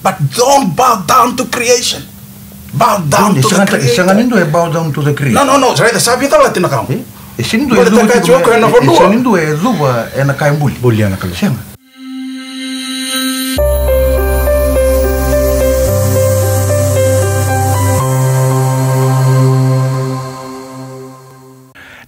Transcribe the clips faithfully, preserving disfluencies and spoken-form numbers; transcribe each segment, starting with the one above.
But don't bow down to creation. Bow down to the creator. Sega ni dua e bow down to the creator. No, no, no, raica sa vica vata na ka. E sega ni dua e cuva ena ka e buli. Buli ena ka. Sega.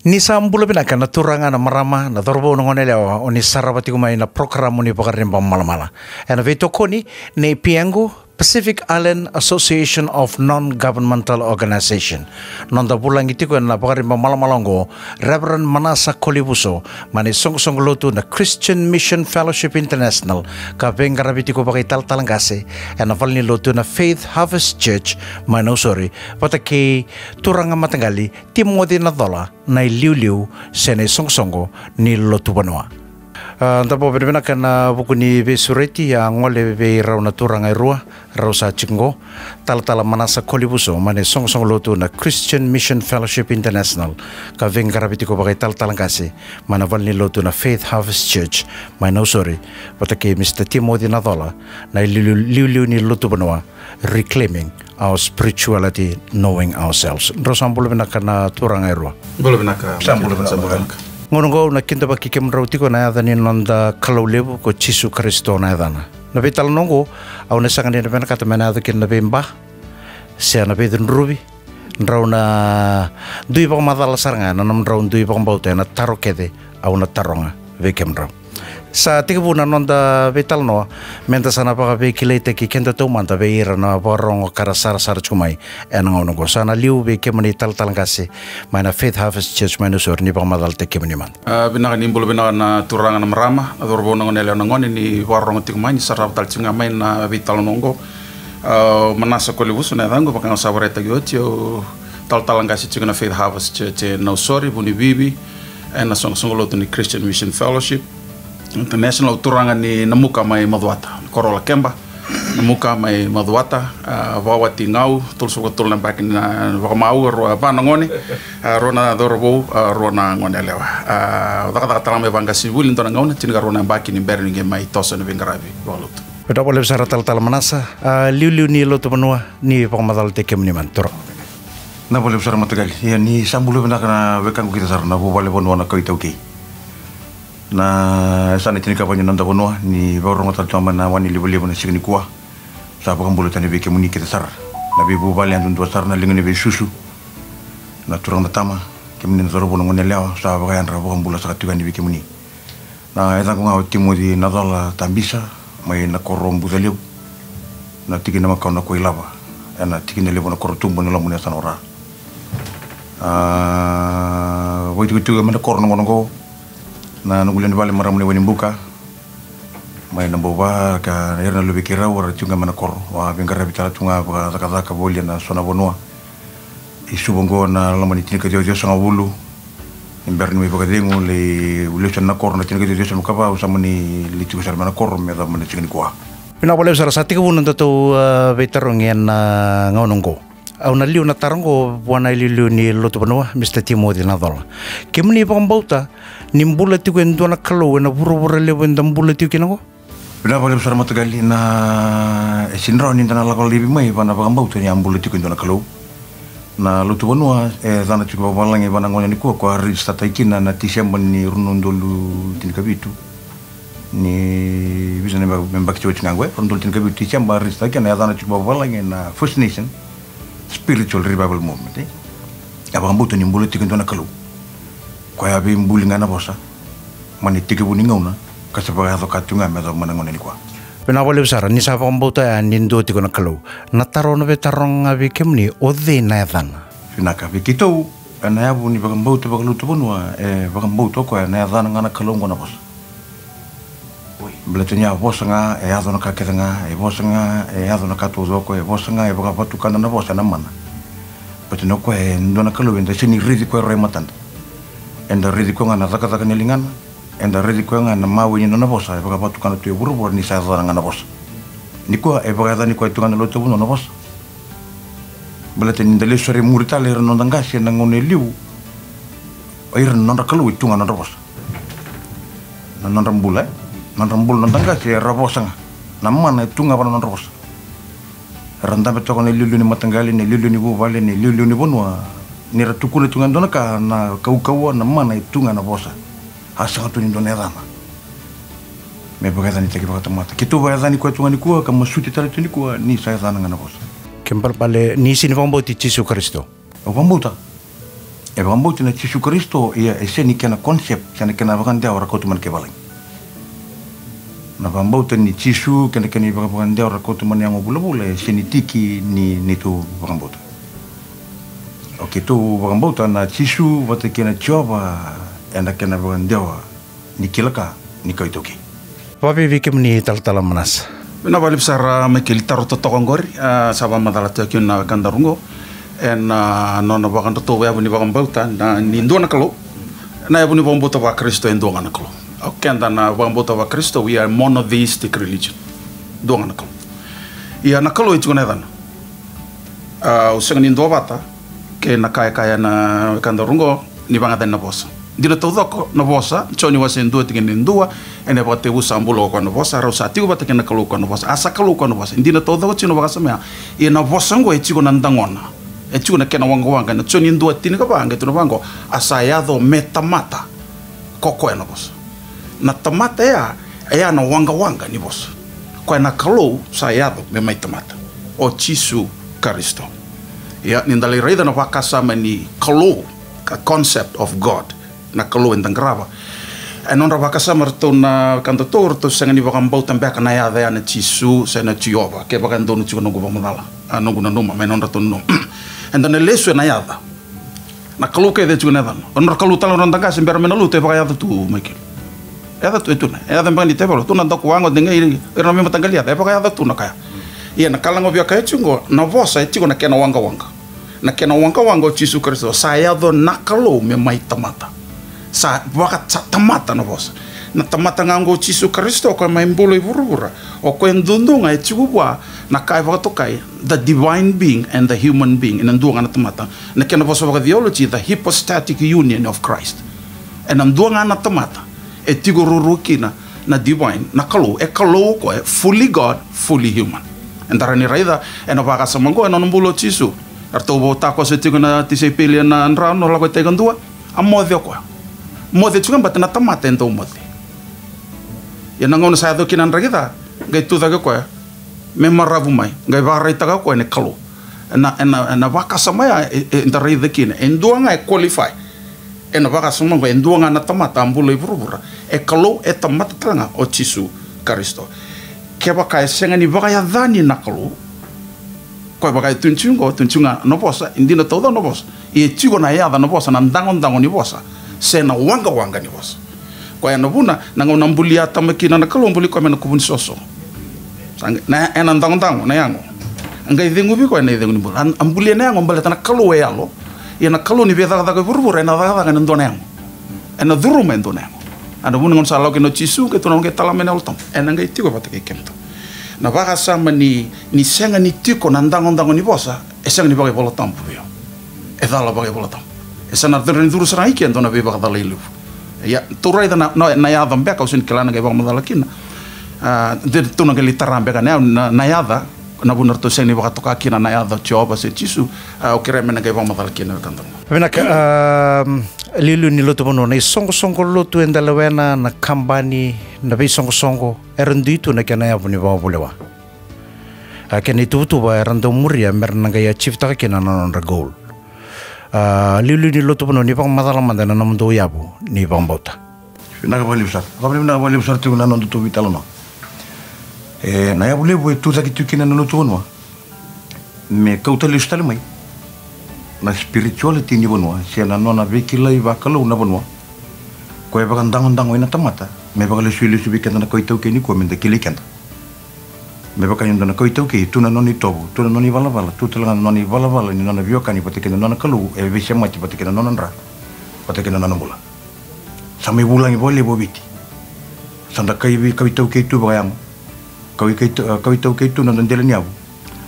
Ni sa bula vinaka na turaga, na marama, na cauravou, na goneyalewa, o ni sarava tiko mai na porokaramu ni Vakaribamalamala. Ena veitokoni nei Piangu, Pacific Island Association of Non-Governmental Organization. Noda vulagi tiko ena Vakaribamalamala oqo, Reverend Manasa Kolivuso, mai na isoqosoqo lotu na Christian Mission Fellowship International, ka veiqaravi tiko vakaitalatala qase ena valenilotu na Faith Harvest Church mai Nausori, vata kei turaga mataqali Timoci Nacola, na iliuliu se na isoqosoqo ni lotu vanua. A, da vakavinavinaka ena vuku ni veisureti a gole vei rau na turaga e rua, rau sa tiko oqo, Talatala Manasa Kolivuso mai na isoqosoqo lotu na Christian Mission Fellowship International, ka veiqaravi tiko vakaitalatala qase mai na valenilotu na Faith Harvest Church mai Nausori, vata kei Mister Timoci Nacola, na iliuliu ni lotu vanua, Reclaiming Our Spirituality, Knowing Ourselves. Drau sa bula vinaka na turaga e rua. Bula vinaka. Sa bula vinaka. Gauna oqo au na kidavaki kemudrau tiko ena yaca ni noda Kalou levu ko Jisu Karisito na yacana. Na veitalanoa oqo au na sega ni na vinakata me na yaco kina na veiba se na veicudruvi. Drau na dui vakamacala sara ga ena nomudrau dui vakabauta ena taro kece au na taroga vei kemudrau. Sa tekivu na noda veitalanoa, meda sa na vakaveikilaitaki keda taumada vei ira na vakarorogo ka ra sarasara tiko mai ena gauna oqo. Sa na liu vei kemuni talatala qase mai na Faith Harvest Church mai Nausori, ni vakamacalataki kemuni mada. A, vinaka, ni bula vinaka na turaga, na marama, na cauravou, na goneyalewa, na gone ni vakarorogo tiko mai, ni sarava tale tiko ga mai na veitalanoa oqo. A, Manasa Kolivuso na yacaqu, vaka ga sa vakaraitaki oti, au talatala qase tiko na Faith Harvest Church e Nausori, Vunivivi, ena soqosoqo lotu ni Christian Mission Fellowship International, turaga ni Namuka mai Macuata, koro Lakeba, Namuka mai Macuata, a, vakawati Gau, tolusagavulu ka tolu na yabaki na vakamau, rua, va na gone, a, rua na cauravou, a, rua na goneyalewa. A, cakacaka tale ga mai vaqasenivuli e dua na gauna, tinikarua na yabaki ni bera niu qai mai toso ena veiqaravi vakalotu. Vinaka vakalevu sara talatala Manasa, a, liuliu ni lotu vanua, ni vakamacalataki kemuni mada, turaga. Vinaka vakalevu sara mataqali. Ia, ni sa bula vinaka na wekaqu kece sara na vuvale vanua na kawa iTaukei. Na yasana e tinikava ni noda vanua, ni vakarorogo tale tu ga mai na wai ni livaliva na siga nikua. Sa vakabula tani vei kemuni kece sara na veivuvale yadudua sara, na liga ni veisusu, na turaga, na tama, kemuni na cauravou, na goneyalewa, sa vakayadra, vakabula saka tiko yani vei kemuni. Na yacaqu ga o Timoci Nacola Tabisa, mai na koro Bucalevu, na tikina makawa na Koilava, ena tikina levu na Korotubu, ena loma ni yasana o Ra. A, vakaitikotiko mai na koro na gauna oqo na noqu lewe ni vale, marama ni Wainibuka, mai Nabauva, ka ira na luvei keirau era tiko ga mai na koro. Au a veiqaravi tale tu ga vakacakacaka voli ena so na vanua. I Suva oqo na loma ni tinikaciwa ciwasagavulu. Ni bera ni mai vakacegu, lai lesu na koro na tinikaciwa ciwasagavulu ka va, au sa mani lai tiko sara mai na koro me yacova mai na siga nikua. Vinaka vakalevu sara, sa tekivu na nodatou, a, veitarogi ena, a, gauna oqo. Au na liu na taro oqo vua na iliuliu ni lotu vanua, Mister Timoci Nacola. Kemuni vakabauta ni bula tiko e dua na Kalou ena vuravura levu eda bula tiko kina oqo? Vinaka vakalevu sara mataqali. Na, e sega ni rawa ni da na lako laivi mai va na vakabauta ni a bula tiko e dua na Kalou. Na lotu vanua e yacana tiko vakavalagi va na gauna nikua, ko a register taki kina na Tiseba ni rua na udolu tinikavitu. Ni vica na yabaki, me yabaki sa oti ga qo, e rua na udolu tinikavitu, Tiseba, a register taki kina, e yacana tiko vakavalagi na First Nation Spiritual Revival Movement, e. E vakabauta ni bula tiko e dua na Kalou. Koya a veibuli ga na vosa, mai na itekivu ni gauna, ka sa vakayaco ka tiko ga me yacova mai na gauna nikua. Vinaka vakalevu sara, ni sa vakabauta ya ni dua tiko na Kalou. Na taro au na veitaroga ga vei kemuni, o cei na yacana? Vinaka, vei keitou, ena yavu ni vakabauta vakalotu vanua, e vakabauta o koya na yacana ga na Kalou oqo na vosa. Baleta ni a vosa ga e yaco na ka kece ga, e vosa ga e yaco na ka taucoko, e vosa ga e vakavatukana na vosa ena mana. Baleta ni o koya e dua na Kalou, eda sega ni raici koya e rua e matada. Eda raici koya ga na cakacaka ni ligana, eda raici koya ga na mawe ni nona vosa e vakavatukana tu e vuravura ni sa yacana ga na vosa. Nikua e vakayacani koya tu ga na lotu vanua na vosa. Baleta ni da lesu sara i muri tale ira na noda qase ena gauna e liu, o ira na nodra Kalou e tu ga na nodra vosa. Na nodra bula, e? Nodra bula na noda qase era vosa ga. Na mana e tu ga va na nodra vosa. Ra dabe toka na iliuliu ni mataqali, na iliuliu ni vuvale, na iliuliu ni vanua. Ni ra tukuna tu ga e dua na ka, na kaukauwa, na mana e tu ga na vosa. A sega tu ni dua na yacana me vakayacanitaki vakatamata. Keitou vakayacani koya tu ga nikua, ka masuti tale tu nikua, ni sa yacana ga na vosa. Ke balebale ni sega ni vakabauti Jisu Karisito. Au vakabauta. E vakabauti na Jisu Karisito, ia e sega ni kena concept, sega ni kena vakadewa ra kauta mai na kaivalagi. Na vakabauta ni Jisu kei na kena ivakavakadewa ra kauta mai na yago vulavula, e sega ni tiki ni neitou vakabauta. O keitou vakabauta na Jisu vata kei na Jiova ena kena vakadewa ni kila ka ni kawa iTaukei. Vakaevei vei kemuni Talatala Manasa? Vinaka vakalevu sara Maikeli, taro totoka oqori. A, sa vakamacala tiko kina na wekadaru oqo ena, a, nona vakadratou yavu ni vakabauta na, ni dua na Kalou. Na yavu ni vakabauta vaKarisito e dua ga na Kalou. O keda na vakabauta vaKarisito, we are monotheistic religion. Dua ga na Kalou. Ia na Kalou e tiko na yacana. A, au sega ni duavata kei na ka e kaya na wekadaru oqo ni vakayacani na vosa. Dina taucoko na vosa, Joni wase dua tikina e dua, ena vakatekivu sa bula ko koya na vosa, rau sa tiko vata kei na Kalou ko koya na vosa, a sa Kalou ko koya na vosa. Dina taucoko tiko na vakasama ya. Ia na vosa oqo e tiko na dagona, e tiko na kena waqawaqa. Ena Joni dua tinikava qai tukuna vaqo, a sa yaco me tamata ko koya na vosa. Na tamata ya, e ya na waqawaqa ni vosa. Koya na Kalou sa yaco me mai tamata, o Jisu Karisito. Ia ni da lai raica na vakasama ni Kalou, ka concept of God, na Kalou eda qarava, e nodra vakasama ratou na wekadatou, ratou sega ni vakabauta beka na yaca ya na Jisu se na Jiova, kevaka e donu tiko noqu vakamacala, a, noqu nanuma, mai nodratou nanuma. Eda na lesu ena yaca. Na Kalou kece e tiko na yacana. O nodra kalou tale nodra qase bera me na lotu, e vakayaca tu, Maikeli. Yaca tu, e tu na yaca beka ni tevelo, tu na dakuwaqa, o degei, ira na veimataqali yaca, e vakayaca tu na ka ya. Ia na ka laga via kaya tiko oqo, na vosa e tiko na kena waqawaqa. Na kena waqawaqa o Jisu Karisito, sa yaco na Kalou me mai tamata. Sa vaka, sa tamata na vosa. Na tamata ga oqo o Jisu Karisito, o koya mai bula i vuravura. O koya duadua ga e tiko vua na ka e vakatokai the divine being and the human being, ena dua ga na tamata. Na kena vosa vakatheology, the hypostatic union of Christ. Ena dua ga na tamata e tiko ruarua kina na divine, na Kalou, e Kalou o koya, fully God, fully human. Eda rawa ni raica ena vakasama oqo ena nona bula o Jisu. Eratou vakatakoso tiko na tisaipeli ena drano, lako i tai kadua, a moce o koya. Moce tiko ga baleta na tamata e dau moce. Ia na gauna sa yaco kina na draki ca, qai tu cake o koya me maravu mai, qai vakaraitaka o koya na Kalou. Ena, ena, ena vakasama ya, e, e, eda raica kina e dua ga e qualify. Ena vakasama oqo, e dua ga na tamata a bula i vuravura, e Kalou, e tamata tale ga o Jisu Karisito. Kevaka e sega ni vakayacani na Kalou, koya vaka e tukuni tiko oqo, tukuni tiko ga na vosa, e dina taucoko na vosa. Ia e tiko na yaca na vosa, na dagodago ni vosa, se na waqawaqa ni vosa. Koya na vuna, na gauna a bulia Atama kina na Kalou, a buli koya mai na kuvu ni soso. Sa qai, na, ena dagodago, na yago. A qai ceguvi koya ena icegu ni bula. A, a bulia na yago baleta na Kalou e yalo. Ia na Kalou ni veicakacaka e vuravura, ena cakacaka ena dua na yago. Ena curuma e dua na yago. A na vuna gauna sa lako kina o Jisu, qai tukuna, qai tala mai na Yalo Tabu. Ena qai tiko vata kei kemudou. Na vakasama ni, ni sega ni tiko na dagodago ni vosa, e sega ni vakaivolatabu vei au. E cala vakaivolatabu. E sa na curu, curu sara ga i ke e dua na veivakacalai levu. Ia, tou raica na, na, na yaca beka, au sega ni kila na qai vakamacala kina. A, de tou na qai lai tara beka na, na, na yaca, na vuna ratou sega ni vakatoka kina na yaca o Jiova se Jisu, a, au kerea me na qai vakamacala kina vei keda. Vinaka, a, liuliu ni lotu vanua, na isoqosoqo lotu eda lewena, na kabani, na veisoqosoqo, era dui tu na kena yavu ni vakavulewa. A, kena ituvatuva era dau muria me ra na qai achieve-taka kina na nodra goal. A, liuliu ni lotu vanua, ni vakamacala mada ena nomudou yavu ni vakabauta. Vinaka vakalevu sara. Vakavinavinaka vakalevu sara tiko na nodatou veitalanoa. E, na yavu levu e tu cake tiko kina na lotu vanua me kauta lesu tale mai na spirituality ni vanua, se na nona veikilai vakalou na vanua. Koya e vakadagodago ina tamata, me vakalesuilesu vei keda na kawa iTaukei nikua, me da kilai keda. Me vaka ni dua na kawa iTaukei, tu na nona itovo, tu na nona ivalavala, tu tale ga na nona ivalavala ni nona veiwekani vata kei na nona Kalou, e veisemati vata kei na nona dra, vata kei na nona bula. Sa mai vulagi vakalevu o Viti. Sa da kai vei, kawa iTaukei tu vakayago. Kawa ikai-, kawa iTaukei tu na noda dela ni yavu.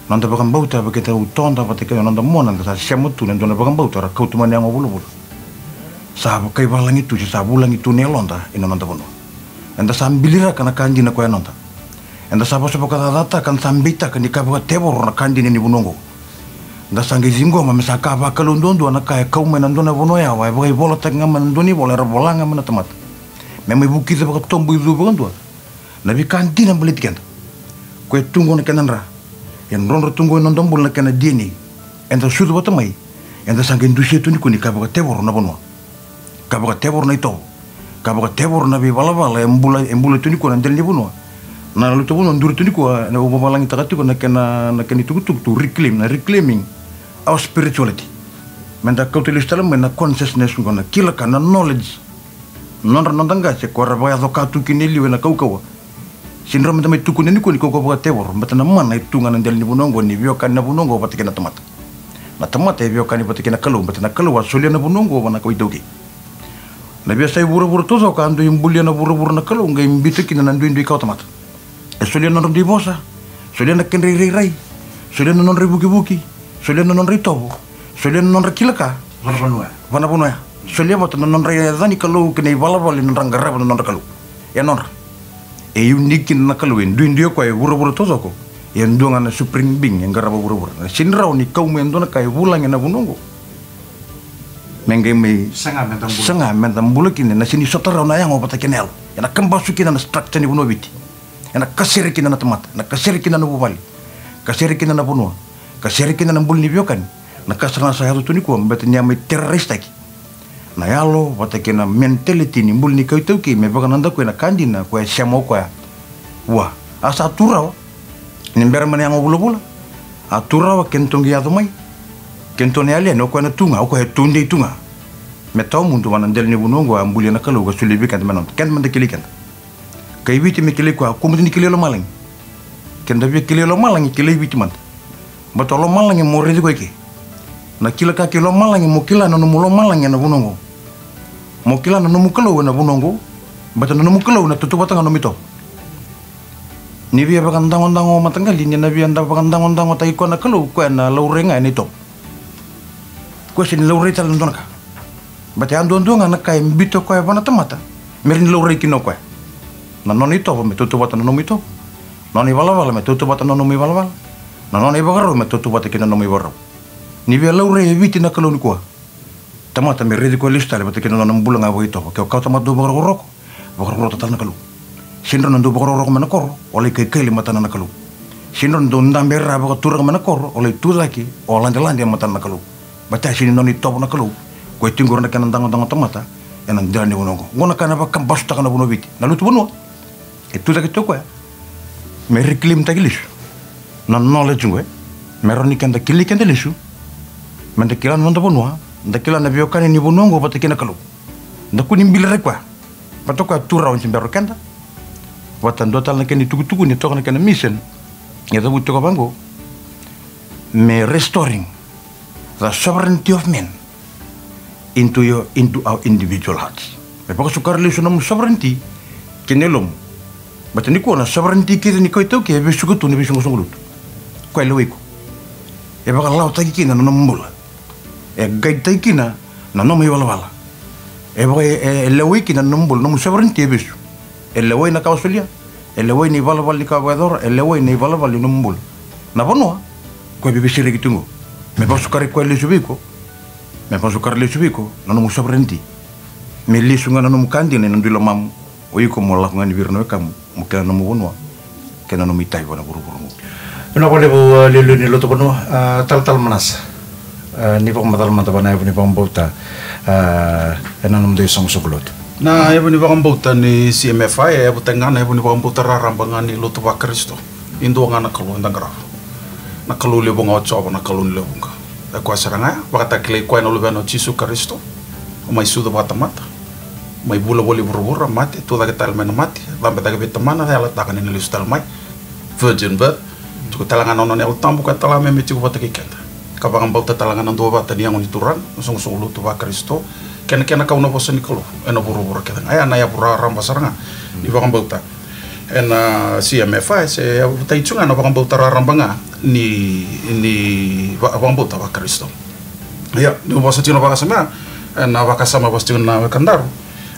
Noda vakabauta, vaka keitou toda vata kei na noda mona, da sa sema tu na dua na vakabauta ra kauta mai na yago vulavula. Sa vakaivalagi tu, se sa vulagi tu na yaloda ina noda vanua. Eda sa biliraka na ka dina koya noda. Eda sa vosa vakacacataka, eda sa beitaka ni ka vakatevoro na ka dina ni vanua oqo. Da sa qai ciqoma me sa ka vakalou duadua na ka e kau mai na dua na vanua yawa, e vakaivolataki ga mai na dua na ivola era vola ga mai na tamata, me mai vukica vakatoboicu vakadua na veika dina baleti keda. Koya e tu oqo na kena dra. E drodro tu oqo e noda bula na kena D N A. Eda sucu vata mai, eda sa qai dusia tu nikua ni ka vakatevoro na vanua, ka vakatevoro na itovo, ka vakatevoro na veivalavala e bula, e bula tu nikua na dela ni vanua. Na lotu vanua duri tu nikua, na au vavalagitaka tiko na kena, na kena itukutuku tu reclaim, na reclaiming our spirituality. Meda kauta lesu tale mai na consciousness oqo, na kila ka, na knowledge. Nodra, noda qase ko era vakayaco ka tu kina e liu ena kaukauwa. Sega ni rawa meda mai tukuna nikua ni kaukauwa vakatevoro, baleta na mana e tu ga na dela ni vanua oqo, ni veiwekani na vanua oqo vata kei na tamata. Na tamata e veiwekani vata kei na Kalou, baleta na Kalou a solia na vanua oqo vua na kawa iTaukei. Na veiyasai vuravura taucoko a dui bulia na vuravura na Kalou, qai biuta kina na duidui kawa tamata. E solia na nodra dui vosa, solia na kedra irairai, solia na nodra ivukivuki, solia na nodra itovo, solia na nodra kila ka. Vanavanua ya. Vanavanua ya. Solia vata na nodra yaca ni Kalou kei na ivalavala ni nodra qarava na nodra Kalou. E nodra. E unique kina na Kalou, e duidui o koya e vuravura taucoko. E dua ga na supreme being e qarava vuravura. Na sega ni rawa ni kau mai e dua na ka e vulagi ena vanua oqo, me qai mai saga meda bula, saga meda bula kina, na sega ni sota rawa na yago vata kei na yalo. Ena kabasu kina na structure ni vanua o Viti. Ena kasere kina na tamata, na kasere kina na vuvale, kasere kina na vanua, kasere kina na bula ni veiwekani. Na ka sara ga sa yaco tu nikua, baleta ni a mai terrorist-taki na yalo vata kei na mentality ni bula ni kawa iTaukei, me vakanadakuya na ka dina, koya e sema o koya. Vua, a sa tu rawa. Ni bera mai na yago vulavula, a tu rawa, kedatou qai yaco mai. Kedatou na yali yani, o koya na tu ga, o koya e tudei tu ga. Me tawamudu vua na dela ni vanua oqo a bulia na Kalou ka solia vei keda me noda. Keda meda kilai keda. Kai Viti me kilai koya, kua mada ni kilai lomalagi. Keda via kilai lomalagi, kilai Viti mada. Baleta o lomalagi mo raici koya i ke. Na kila ka kei lomalagi, mo kila na nomu lomalagi ena vanua oqo. Mo kila na nomu Kalou ena vanua oqo. Baleta na nomu Kalou na tautauvata ga nomu itovo. Ni via vakadagodago mataqali, ni na via da vakadagodagotaki koya na Kalou, koya na laurai ga ena itovo. Koya sega ni laurai tale na dua na ka. Baleta e a duadua ga na ka e biuta koya vua na tamata, me rawa ni laurai kina o koya. Na nona itovo me tautauvata na nomu itovo. Na nona ivalavala me tautauvata na nomu ivalavala. Na nona ivakarau me tautauvata kei na nomu ivakarau. Ni via laurai e Viti na Kalou nikua. Tamata me raici koya lesu tale vata kei na nona bula ga vakaitovo. Ke o kawa tamata dau vakarokoroko, vakarokoroko tale na Kalou. Sega ni rawa na dau vakarokoroko mai na koro o lai kaikaila e matana na Kalou. Sega ni rawa na dau dabe e ra vakaturaga mai na koro o lai tu cake o ladelade e matana na Kalou. Baleta e sega ni nona itovo na Kalou. Koya e tiko qori na kena dagodago tamata ena dela ni vanua oqo. Oqo na ka na vakabasutaka na vanua o Viti, na lotu vanua. E tu cake tu o koya me reclaim-taki lesu na knowledge oqo, e me rawa ni keda kilai keda lesu. Meda kila na noda vanua, da kila na veiwekani ni vanua oqo vata kei na Kalou. Da kua ni bilaraki koya. Vata koya tu rawa ni se bera o keda. Vata dua tale na kena itukutuku ni toka na kena mission, e cavuti toka vaqo: me restoring the sovereignty of men into your, into our individual hearts. Me vakasukara lesu na nomu sovereignty ki na yalomu. Baleta nikua na sovereignty kece ni kawa iTaukei e vesuka tu na veisoqosoqo lotu. Koya e lewai iko. E vakalawataki kina na nomu bula. E guide-taki kina na nomu ivalavala. E vaka, e, e lewai kina na nomu bula, nomu sovereignty e vesu. E lewai na ka o solia. E lewai na ivalavala ni ka o vakayacora, e lewai na ivalavala ni nomu bula. Na vanua, koya e veisereki tu qo. Me vakasukara koya lesu vei iko. Me vakasukara lesu vei iko na nomu sovereignty. Me lesu ga na nomu ka dina ena dui lomamu. O iko mo lako ga yani vei ira na wekamu, mo kila na nomu vanua kei na nomu itavi vua na vuravura oqo. Vinaka vakalevu, a, liuliu ni lotu vanua, a, Talatala Manasa. A, ni vakamacala mada vua na yavu ni vakabauta, a, ena nomudou isoqosoqo lotu. Na yavu ni vakabauta ni C M F I e yavutaki ga na yavu ni vakabauta raraba ga ni lotu vaKarisito. E dua ga na Kalou eda qarava. Na Kalou levu ga o Jiova, na Kalou ni lewe vuqa. E koya sara ga ya, vakatakilai koya na Luvena o Jisu Karisito. Mai sucu vakatamata, mai vula voli vuravura, mate, tu cake tale mai na mate, cabe cake vei Tamana, yalataka ni na lesu tale mai. Virgin birth. Tiko tale ga na nona Yalo Tabu ka tala mai me tiko vata kei keda. Ka vakabauta tale ga na duavata ni yago ni Turaga, na soqosoqo lotu vaKarisito, kei na kena kau na vosa ni Kalou ena vuravura kece ga. Aya na yavu raraba sara ga ni vakabauta ena C M F I, se yavutaki tu ga na vakabauta raraba ga ni, ni va-, vakabauta vaKarisito. Ia, niu vosa tiko na vakasama, ena vakasama vosa tiko na wekadaru,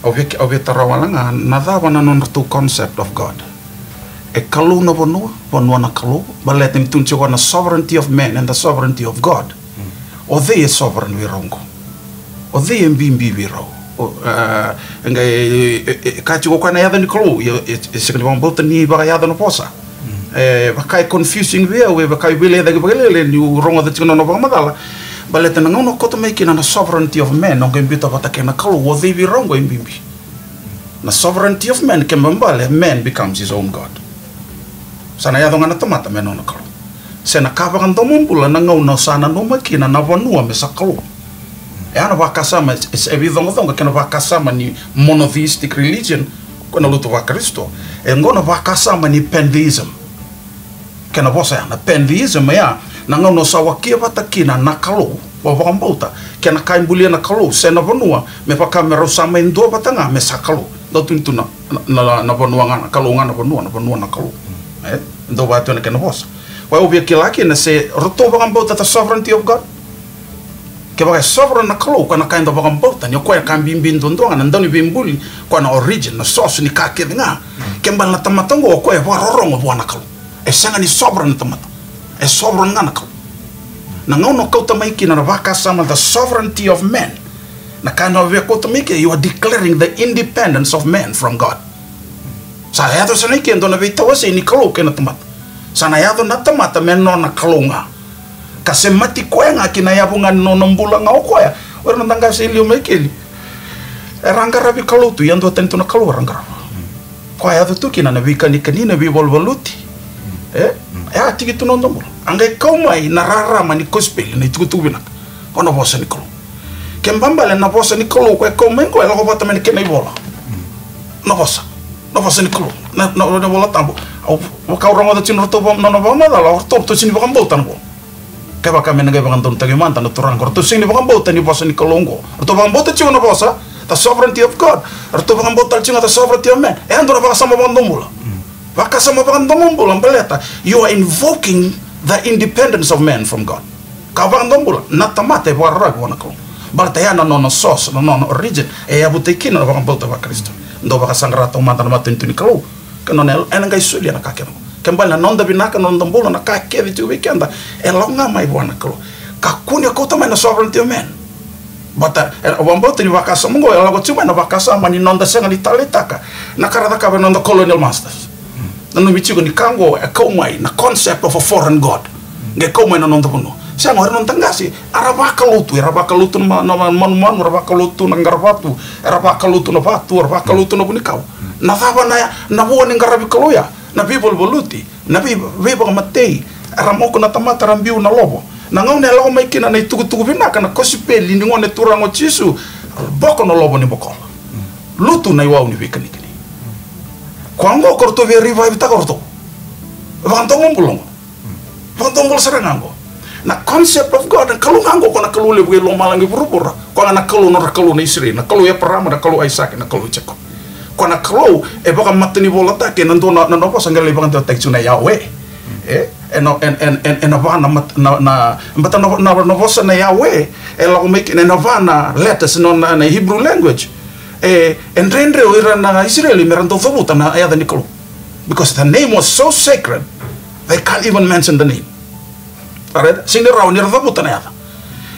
au via, au via tara wale ga na cava na nodratou concept of God. E Kalou na vanua, vanua na Kalou, baleta ni tukuni tiko na sovereignty of man and the sovereignty of God. O cei e sovereign vei rau oqo? O cei e bibi vei rau? O, e, e, e, e, ka tiko koya na yaca ni Kalou, e, e, e sega ni vakabauta ni vakayaco na vosa. E vaka e confusing vei au, e vaka e veilecayaki vakalailai niu rogoca tiko na nona vakamacala. Baleta na gauna o kauta mai kina na sovereignty of man, o qai biuta vata kei na Kalou, o cei vei rau oqo e bibi? Na sovereignty of man, kena ibalebale, man becomes his own god. Sa na yaco ga na tamata me nona kalou. Se na ka vakadomobula na gauna sa nanuma kina na vanua me sa kalou. E a na vakasama, e, e, e veicoqacoqa kei na vakasama ni monotheistic religion, ko na lotu vaKarisito. E oqo na vakasama ni pantheism. Kena vosa ya, na pantheism ya, na gauna o sa wakia vata kina na kalou, o vakabauta, kei na ka e bulia na kalou, se na vanua, me vaka me rau sa mai dua vata ga, me sa kalou. Dau tukuni tu na, na, na, na vanua ga, na kalou ga na vanua, na vanua na kalou. E, dau vaya tu na kena vosa. Koya au via kila kina se, ratou vakabauta the sovereignty of God. Kevaka e sovereign na Kalou, koya na ka eda vakabauta, ni o koya e ka bibi duadua ga, na dauniveibuli, koya na origin, na source ni ka kece ga. Kena ibalebale na tamata oqo, o koya e vakarorogo vua na Kalou. E sega ni sovereign na tamata. E sovereign ga na Kalou. Na gauna o kauta mai kina na vakasama the sovereignty of man. Na ka na via kauta mai kina, you are declaring the independence of man from God. Sa yaco sara i ke e dua na veitawasei ni Kalou kei na tamata. Sa na yaco na tamata me nona kalou ga. Ka semati koya ga ki na yavu ga ni nona bula ga o koya. O ira na noda qase e liu mai keli. Era qaravi kalou tu, ia duatani tu na Kalou era qarava. Koya yaco tu kina na veikanikani, na veivaluvaluti. E? E a tiki tu na noda bula. A qai kau mai na rarama ni kosipeli, na itukutuku vinaka. O na vosa ni Kalou. Kena ibalebale na vosa ni Kalou, koya e kau mai qo, e lako vata mai na kena ivola. Na vosa. Na vosa ni Kalou. Na, na, na iVola Tabu. Au, vaka au rogoca tiko na ratou va-, na, na vakamacala, o ratou, ratou sega ni vakabauta na vo. Kevaka me na qai vakadonutaki mada na turaga, ratou sega ni vakabauta ni vosa ni Kalou oqo. Ratou vakabauta tiko na vosa, the sovereignty of God. Ratou vakabauta tiko the sovereignty of man. E dua na vakasama vakadomobula. Vakasama vakadomobula, baleta, you are invoking the independence of man from God. Ka vakadomobula, na tamata e vakararavi vua na Kalou. Baleta ya na nona source, na nona origin, e yavutaki kina na vakabauta vaKarisito. Dau vakasaqara taumada na matanitu ni Kalou. Ka nona, ena qai solia na ka kece. Kena ibalebale na noda vinaka, na noda bula, na ka kece tiko vei keda, e lako ga mai vua na Kalou. Kakua ni kauta mai na sovereignty of man. Baleta, e, au vakabauta ni vakasama oqo, e lako tiko mai na vakasama ni noda sega ni taleitaka na ka ra cakava na noda colonial masters. Nanumi tiko ni ka oqo e kau mai na concept of a foreign god. Qai kau mai na noda vanua. Sega, o ira na noda qase, era vakalou tu, era vakalou tu na ma-, na ma-, manumanu, era vakalou tu na qaravatu, era vakalou tu na vatu, era vakalou tu na vunikau. Na cava na, na vua ni qaravi kalou ya? Na veivaluvaluti, na vei-, veivakamatei, era moku na tamata, era biu na lovo. Na gauna e lako mai kina na itukutuku vinaka, na kosipeli ni Gone Turaga o Jisu, boko na lovo ni bokola. Lutu na iwau ni veikanikani. Koya oqo ko ratou via revive-taka o ratou. Vakadomobula oqo. Vakadomobula sara ga oqo. Na concept of God, na Kalou ga oqo, ko na Kalou levu e lomalagi, vuravura. Koya ga na Kalou, nodra Kalou na Isireli, na Kalou i Eparama, na Kalou i Aisake, na Kalou i Jekope. Koya na Kalou e vakamatanivolataki ena dua na, na, na vosa qai lai vakadewataki tiko na Yahweh. E, ena, en, en, en, ena va na mat-, na, na, baleta na, na, na vosa na Yahweh, e lako mai kina ena va na letters, na, na, na Hebrew language. E, e dredre o ira na Isireli me ra dau cavuta na yaca ni Kalou. Because the name was so sacred, they can't even mention the name. Alright? Sega ni rawa ni ra cavuta na yaca.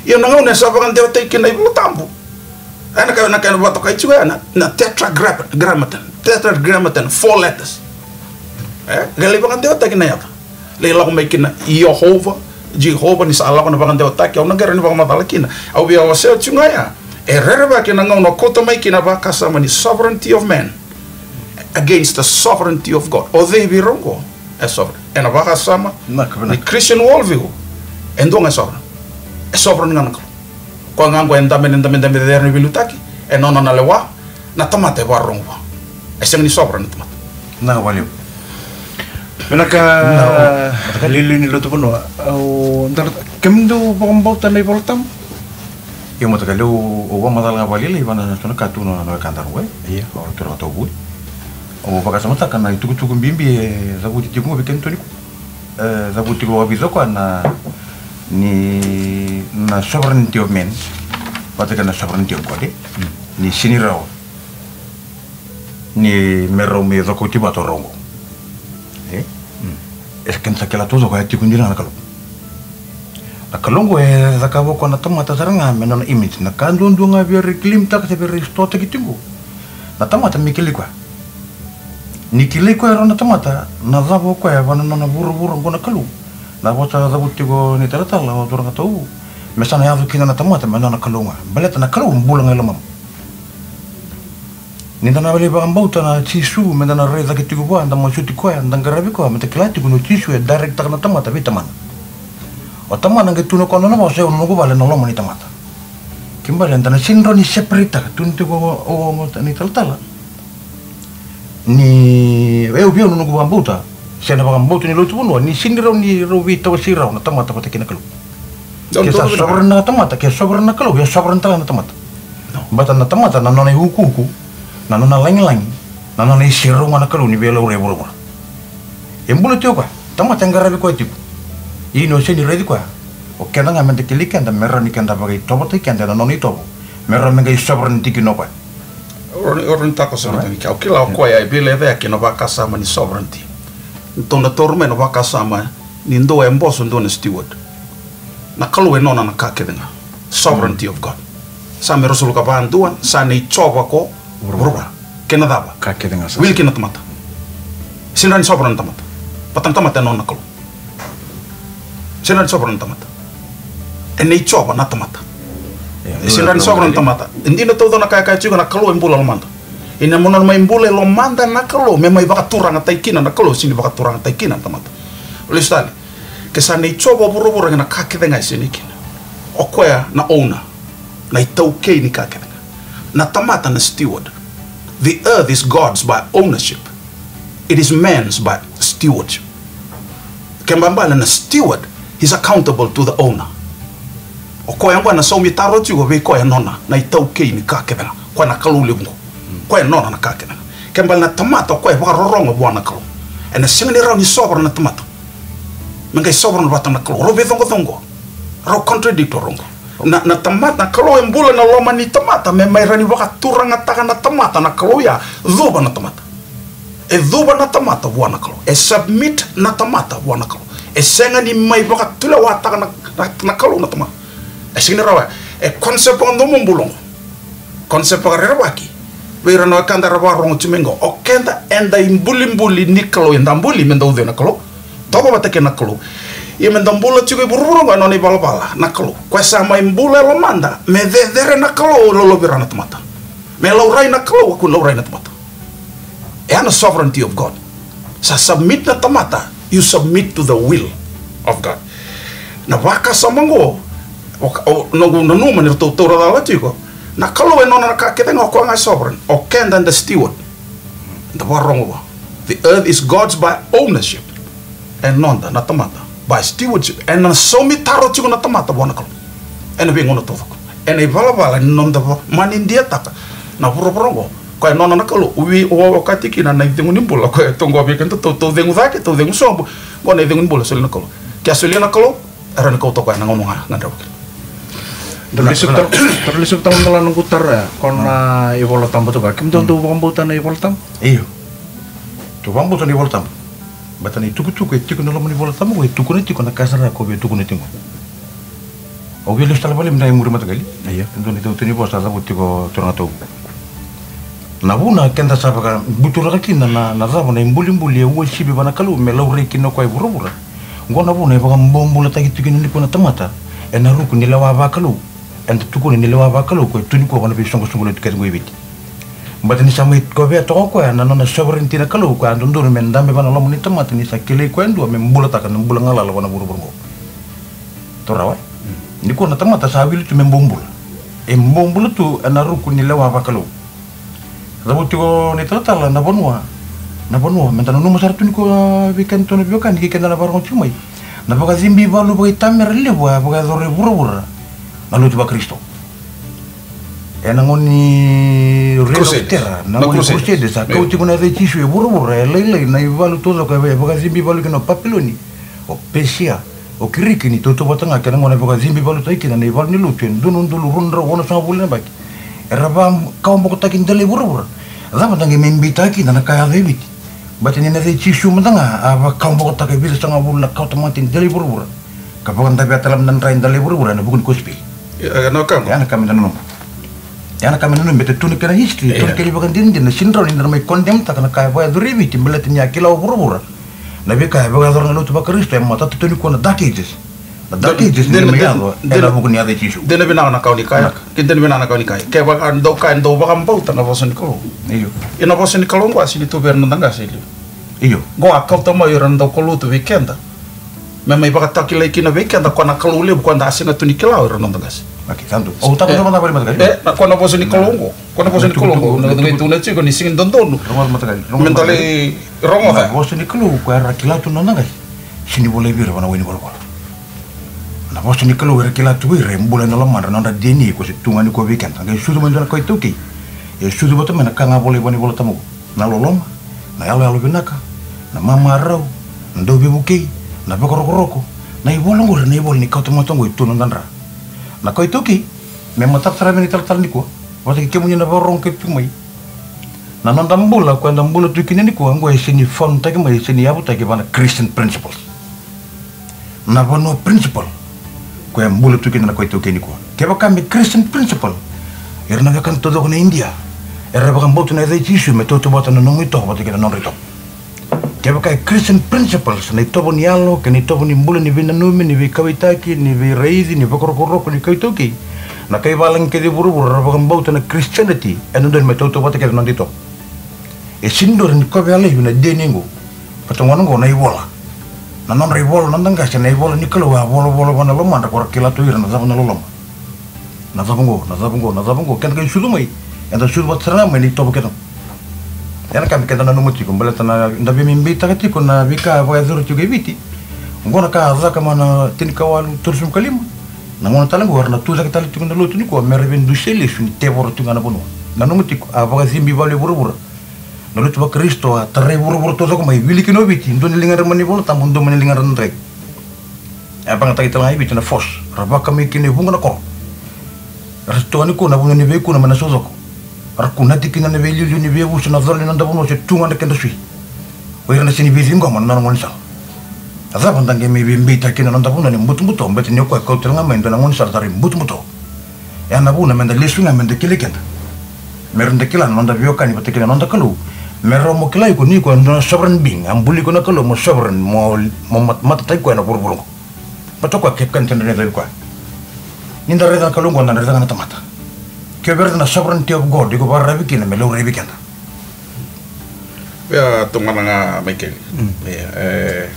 Ia na gauna e sa vakadewataki kina na iVola Tabu. E na ka, na ka e vakatokai tiko ya na, na tetragrammaton. Tetragrammaton, four letters. E? Qai lai vakadewataki na yaca. Lai lako mai kina Iehova, Jehova, ni sa lako na vakadewataki, au na qai rawa ni vakamacala kina. Au via wasea tiko ga ya. E rerevaki na gauna o kauta mai kina vakasama ni sovereignty of man against the sovereignty of God. O cei vei rau oqo e sovereign? Ena vakasama ni Christian worldview, e dua ga e sovereign. E sovereign ga na Kalou. Koya ga oqo e dabe, e dabedabe cecere ni veiliutaki, e nona na lewa, na tamata e vakarorogo vua. E sega ni sovereign na tamata. Na vakalevu. Vinaka, liuliu ni lotu vanua. Au dara, kemudou vakabauta na iVola Tabu? Io, mataka liu, au vakamacala ga vakalailai vua na so na ka tu na, na wekadaru, e? Ia. O ratou na turaga tauvuli. Au vakasamataka na itukutuku bibi e cavuti tiko vei kedatou nikua. E cavuti tiko vakavica koya na, ni, na sovereignty of man vata kei na sovereignty of God, e? Mm. Ni sega ni rawa ni me rau mai cokoti vata o rau oqo. E keda sa kila taucoko, e tiko dina ga na Kalou. Na Kalou oqo e cakava o koya na tamata sara ga me nona image. Na ka duadua ga vei ira e claim-taka se vei ira e restore-taki tiko na tamata me kilai koya. Ni kilai koya e rua na tamata, na cava o koya vua na nona vuravura oqo na Kalou? Na vosa cavuta tiko ni talatala o turaga tauvu, me sa na yaco kina na tamata me nona Kalou ga. Baleta na Kalou bula ga e lomamu. Ni da na lai vakabauta na Jisu, me da na rai cake tiko vua, da masuti koya, da qaravi koya, me da kila tiko ni o Jisu e direct-taka na tamata vei Tamana. O Tamana qai tukuna o koya na nona vosa, e au na noqu vale ena loma ni tamata. Kena ibalebale da na sega ni rawa ni separate-taka, tukuna tiko o, o, o, ni talatala. Ni, e au, vei au na noqu vakabauta, se na vakabauta ni lotu vanua, ni sega ni rawa ni rau veitawasei rawa na tamata vata kei na Kalou. Ke sa sovereign na tamata, ke sovereign na Kalou, e sovereign tale ga na tamata. Baleta na tamata na nona iukuuku, na nona lagilagi, na nona iserau ga na Kalou ni veilaurai e vuravura. E bula tiko o koya, tamata e qaravi koya tiko. Ia ni o sega ni raici koya, o keda ga me da kilai keda, me rawa ni keda vakaitovotai keda ena nona itovo, me rawa me qai sovereign tiko kina o koya. O rawa ni, o rawa ni takoso na tani kea. O kila o koya e veilecayaki ena vakasama ni sovereignty. Tou na taura mai na vakasama ni dua e boso, dua na steward. Na Kalou e nona na ka kece ga. Sovereignty of God. Sa me ruasagavulu ka va dua, sa nei Jiova ko vuravura. Kei na cava? Ka kece ga sa. Wili kei na tamata. Sega ni sovereign na tamata. Baleta na tamata e nona na Kalou. Sega ni sovereign na tamata. E nei Jiova na tamata. E sega ni sovereign na tamata. E dina taucoko na ka e kaya tiko na Kalou e bula e lomada. Ia na nona mai bula e lomada na Kalou, me mai vakaturagataki kina na Kalou, sega ni vakaturagataki kina na tamata. Lesu tale. Ke sa nei Jiova vuravura kei na ka kece ga e sega ni kina. O koya na owner, na itaukei ni ka kece ga. Na tamata na steward. The earth is God's by ownership. It is man's by stewardship. Kena ibalebale na steward, he's accountable to the owner. O koya oqo ena saumi taro tiko vei koya e nona na itaukei ni ka kece ga. Koya na Kalou levu oqo. Koya e nona na ka kece ga. Kena ibalebale na tamata o koya e vakarorogo vua na Kalou. Ena sega ni rawa ni sovereign na tamata me qai sovereign vata na Kalou. Rau veicoqacoqa. Rau contradict o rau oqo. Na, na tamata, na Kalou e bula ena loma ni tamata me mai rawa ni vakaturagataka na tamata, na Kalou ya cuva na tamata. E cuva na tamata vua na Kalou. E submit na tamata vua na Kalou. E sega ni mai vakatulewataka na, na, na Kalou na tamata. E sega ni rawa. E concept vakadomobula oqo. Concept vakarerevaki. Vei ira na wekada era vakarorogo tiko mai oqo. O keda eda ibulibuli ni Kalou, eda buli me da ucui na Kalou. Toka vata kei na Kalou. Ia me da bula tiko e vuravura oqo, e nona ivalavala na Kalou. Koya sa mai bula e lomada me cecere na Kalou, lolovi ira na tamata. Me laurai na Kalou, a kua ni laurai na tamata. E a na sovereignty of God. Sa submit na tamata, you submit to the will of God. Na vakasama oqo, o, o, noqu nanuma ni ratou taura cala tiko, na Kalou e nona na ka kece ga, o koya ga e sovereign, o keda eda steward. Da vakarorogo vua. The earth is God's by ownership. E noda na tamata by stewardship. Ena saumi taro tiko na tamata vua na Kalou ena veigauna taucoko. Ena ivalavala ni noda va-, manidiataka na vuravura oqo. Koya e nona na Kalou, wi, o, o kati kina na icegu ni bula, koya e tu oqo vei kedatou, tou cegu cake, tou cegu sobu. Oqo na icegu ni bula, solia na Kalou. Ke a solia na Kalou, e rawa ni kauta koya na gauna ga, gadreva kina. Tou lesuva tale, tou lesuva tale mada la noqu taro ya, ko na iVola Tabu toka. Kemudou dou vakabauta na iVola Tabu? Io. Tou vakabauta na iVola Tabu. Baleta na itukutuku e tiko ena loma ni iVola Tabu, e tukuna tiko na ka sara ko via tukuna tiko. Au via lesu tale vale mada e muri mataqali. Io. E dua na itautau ni vosa cavuta tiko turaga tauvu. Na vuna keda sa vakabuturaka kina na, na cava na ibulibuli e uasivi vua na Kalou me laurai kina o koya e vuravura. Oqo na vuna e vakabobulataki tiko kina nikua na tamata ena ruku ni lewa vakalou. Eda tukuna ni lewa vakalou ko e tu nikua vua na veisoqosoqo lotu kece oqo e Viti. Baleta ni sa mai kovea toka o koya na nona sovereignty na Kalou, koya a dodonu me dabe vua na loma ni tamata ni sa kilai koya e dua me bulataka na bula galala vua na vuravura oqo. Tou rawa? Nikua na tamata sa wili tu me bobula. E bobula tu ena ruku ni lewa vakalou. Cavuta tiko na italatala na vanua. Na vanua, meda nanuma sara tu nikua vei kedatou na veiwekani kei keda na vakarogo tiko mai. Na vakacibi valu vakaitamera levu a vakayacora e vuravura na lotu vaKarisito. Ena gauna ni Reign of Terror, na gauna ni Crusaders, a kau tiko na yaca i Jisu e vuravura, e lailai na ivalu taucoko e vakacibi valu kina o Papiloni, o Persia, o Kiriki, ni tautauvata ga kei na gauna e vakacibi valutaki kina na ivalu ni lotu e dua na udolu rua na drau onosagavulu na yabaki. Era vakawabokotaki dela i vuravura. Cava da qai mai beitaka kina na ka yaco e Viti? Baleta ni na yaca i Jisu mada ga a vakawabokotaka e vica sagavulu na kawatamata ni dela i vuravura, ka vakadavea tale mada na dra e dela i vuravura ena vuku ni kosipeli. Ia, e na ka qo. Ia na ka me da nanuma. Ia na ka me da nanuma, baleta tu na kena history, tu na kena ivakadinadina, sega ni rawa ni da na mai condemn-taka na ka e vakayacori e Viti, baleta ni a kila o vuravura na veika e vakayacora na lotu vaKarisito, e matata tu nikua na Dark Ages. Na Dark Ages ni mai yaco ena vuku ni yaca i Jisu. Dina vinaka na ka o ni kaya. Ke dina vinaka na ka o ni kaya. Kevaka dou kaya dou vakabauta na vosa ni Kalou. Io. Ia na vosa ni Kalou qo a sega ni tu vei ira na noda qase e liu. Io. Qo a kauta mai ira na daukaulotu vei keda me mai vakatakilai kina vei keda ko na Kalou levu ko da a sega tu ni kila o ira na noda qase. Okei, sa dua. Au tata sa mada vale mada qase. E, na ko na vosa ni Kalou qo. Ko na vosa ni Kalou qo. Na qai tukuna tiko ni sega ni dodonu me da lai rogoca. Na vosa ni Kalou ko era kila tu na noda qase, sega ni volai vei ira va na wai ni volavola. Na vosa ni Kalou era kila tu vei ira e bula ena lomadra, na nodra D N A ko se tu ga nikua vei keda. Qai sucu mai dua na kawa iTaukei, e sucu vata mai na ka ga volai vua na iVola Tabu qo. Na loloma, na yaloyalo vinaka, na mamarau, na dauveivuke, na vakarokoroko. Na ivola qori, na ivola ni kawa tamata qo e tu na noda dra. Na kawa iTaukei, me matata sara vei na italatala nikua, vata kei kemuni na vakarorogo kece tiko mai. Na noda bula ko eda bula tu kina nikua qo e sega ni found-taki mai, e sega ni yavutaki va na Christian principles. Na vanua principle ko e bula tu kina na kawa iTaukei nikua. Kevaka me Christian principle, ira na wekada taucoko na Idia era vakabauta na yaca i Jisu me tautauvata na nomu itovo vata kei na nodra itovo. Kevaka e Christian principles, na itovo ni yalo kei na itovo ni bula ni veinanumi, ni veikauwaitaki, ni veiraici, ni vakarokoroko ni kawa iTaukei, na kai valagi kece e vuravura era vakabauta na Christianity, e dodonu me tautauvata kece na noda itovo. E sega ni dua e rawa ni kovea laivi na D N A qo. Vata gona qo na ivola. Na nodra ivola na noda qase, na ivola ni Kalou a volavola vua na lomadra ko ra kila tu ira na cava na loloma. Na cava qo, na cava qo, na cava qo, keda qai sucu mai, eda sucu vata sara ga mai na itovo kece qo. Ia na ka me keda nanuma tiko, baleta na da veimeimeitaka tiko na veika vakayacori tiko e Viti. Qo na ka a caka mai na tinikawalu tolusagavulu ka lima. Na gauna tale qo era na tucake tale tiko na lotu nikua me ra veidusia lesu ni tevoro tiko ga na vanua. Nanuma tiko, a vakacibi vale e vuravura. Na lotu vaKarisito a tarai vuravura taucoko mai, wili kina o Viti, dua na ligadra mai na iVola Tabu, dua mai na ligadra na draki. A vagataki tale ga e Viti na force, ra vaka mai kina e vuqa na koro. Ra se toka nikua na vanua ni veikuna mai na saucoko. Ra kunati kina na veiliuliu ni veiyavusa, na colo ni noda vanua se tu ga na keda sui. O ira na sega ni veiciqoma na nona gaunisala. A cava da qai mai veibeitaki kina na noda vanua ni butobuto, baleta ni o koya e kauta tale ga mai e dua na gaunisala cala ni butobuto. E a na vuna me da lesu ga me da kilai keda, me ra da kila na noda veiwekani vata kei na noda Kalou. Me rawa mo kilai iko ni iko e dua na sovereign being, a buli iko na Kalou mo sovereign, mo, mo mat-, matataki koya na vuravura oqo. Baleta o koya kevaka ni da raica vei koya, ni da raica na Kalou oqo, da raica ga na tamata. Ke o raica na sovereignty of God, iko vakararavi kina me laurai vei keda. Ia, tu ga na ga Maikeli. Mm. Ia, e,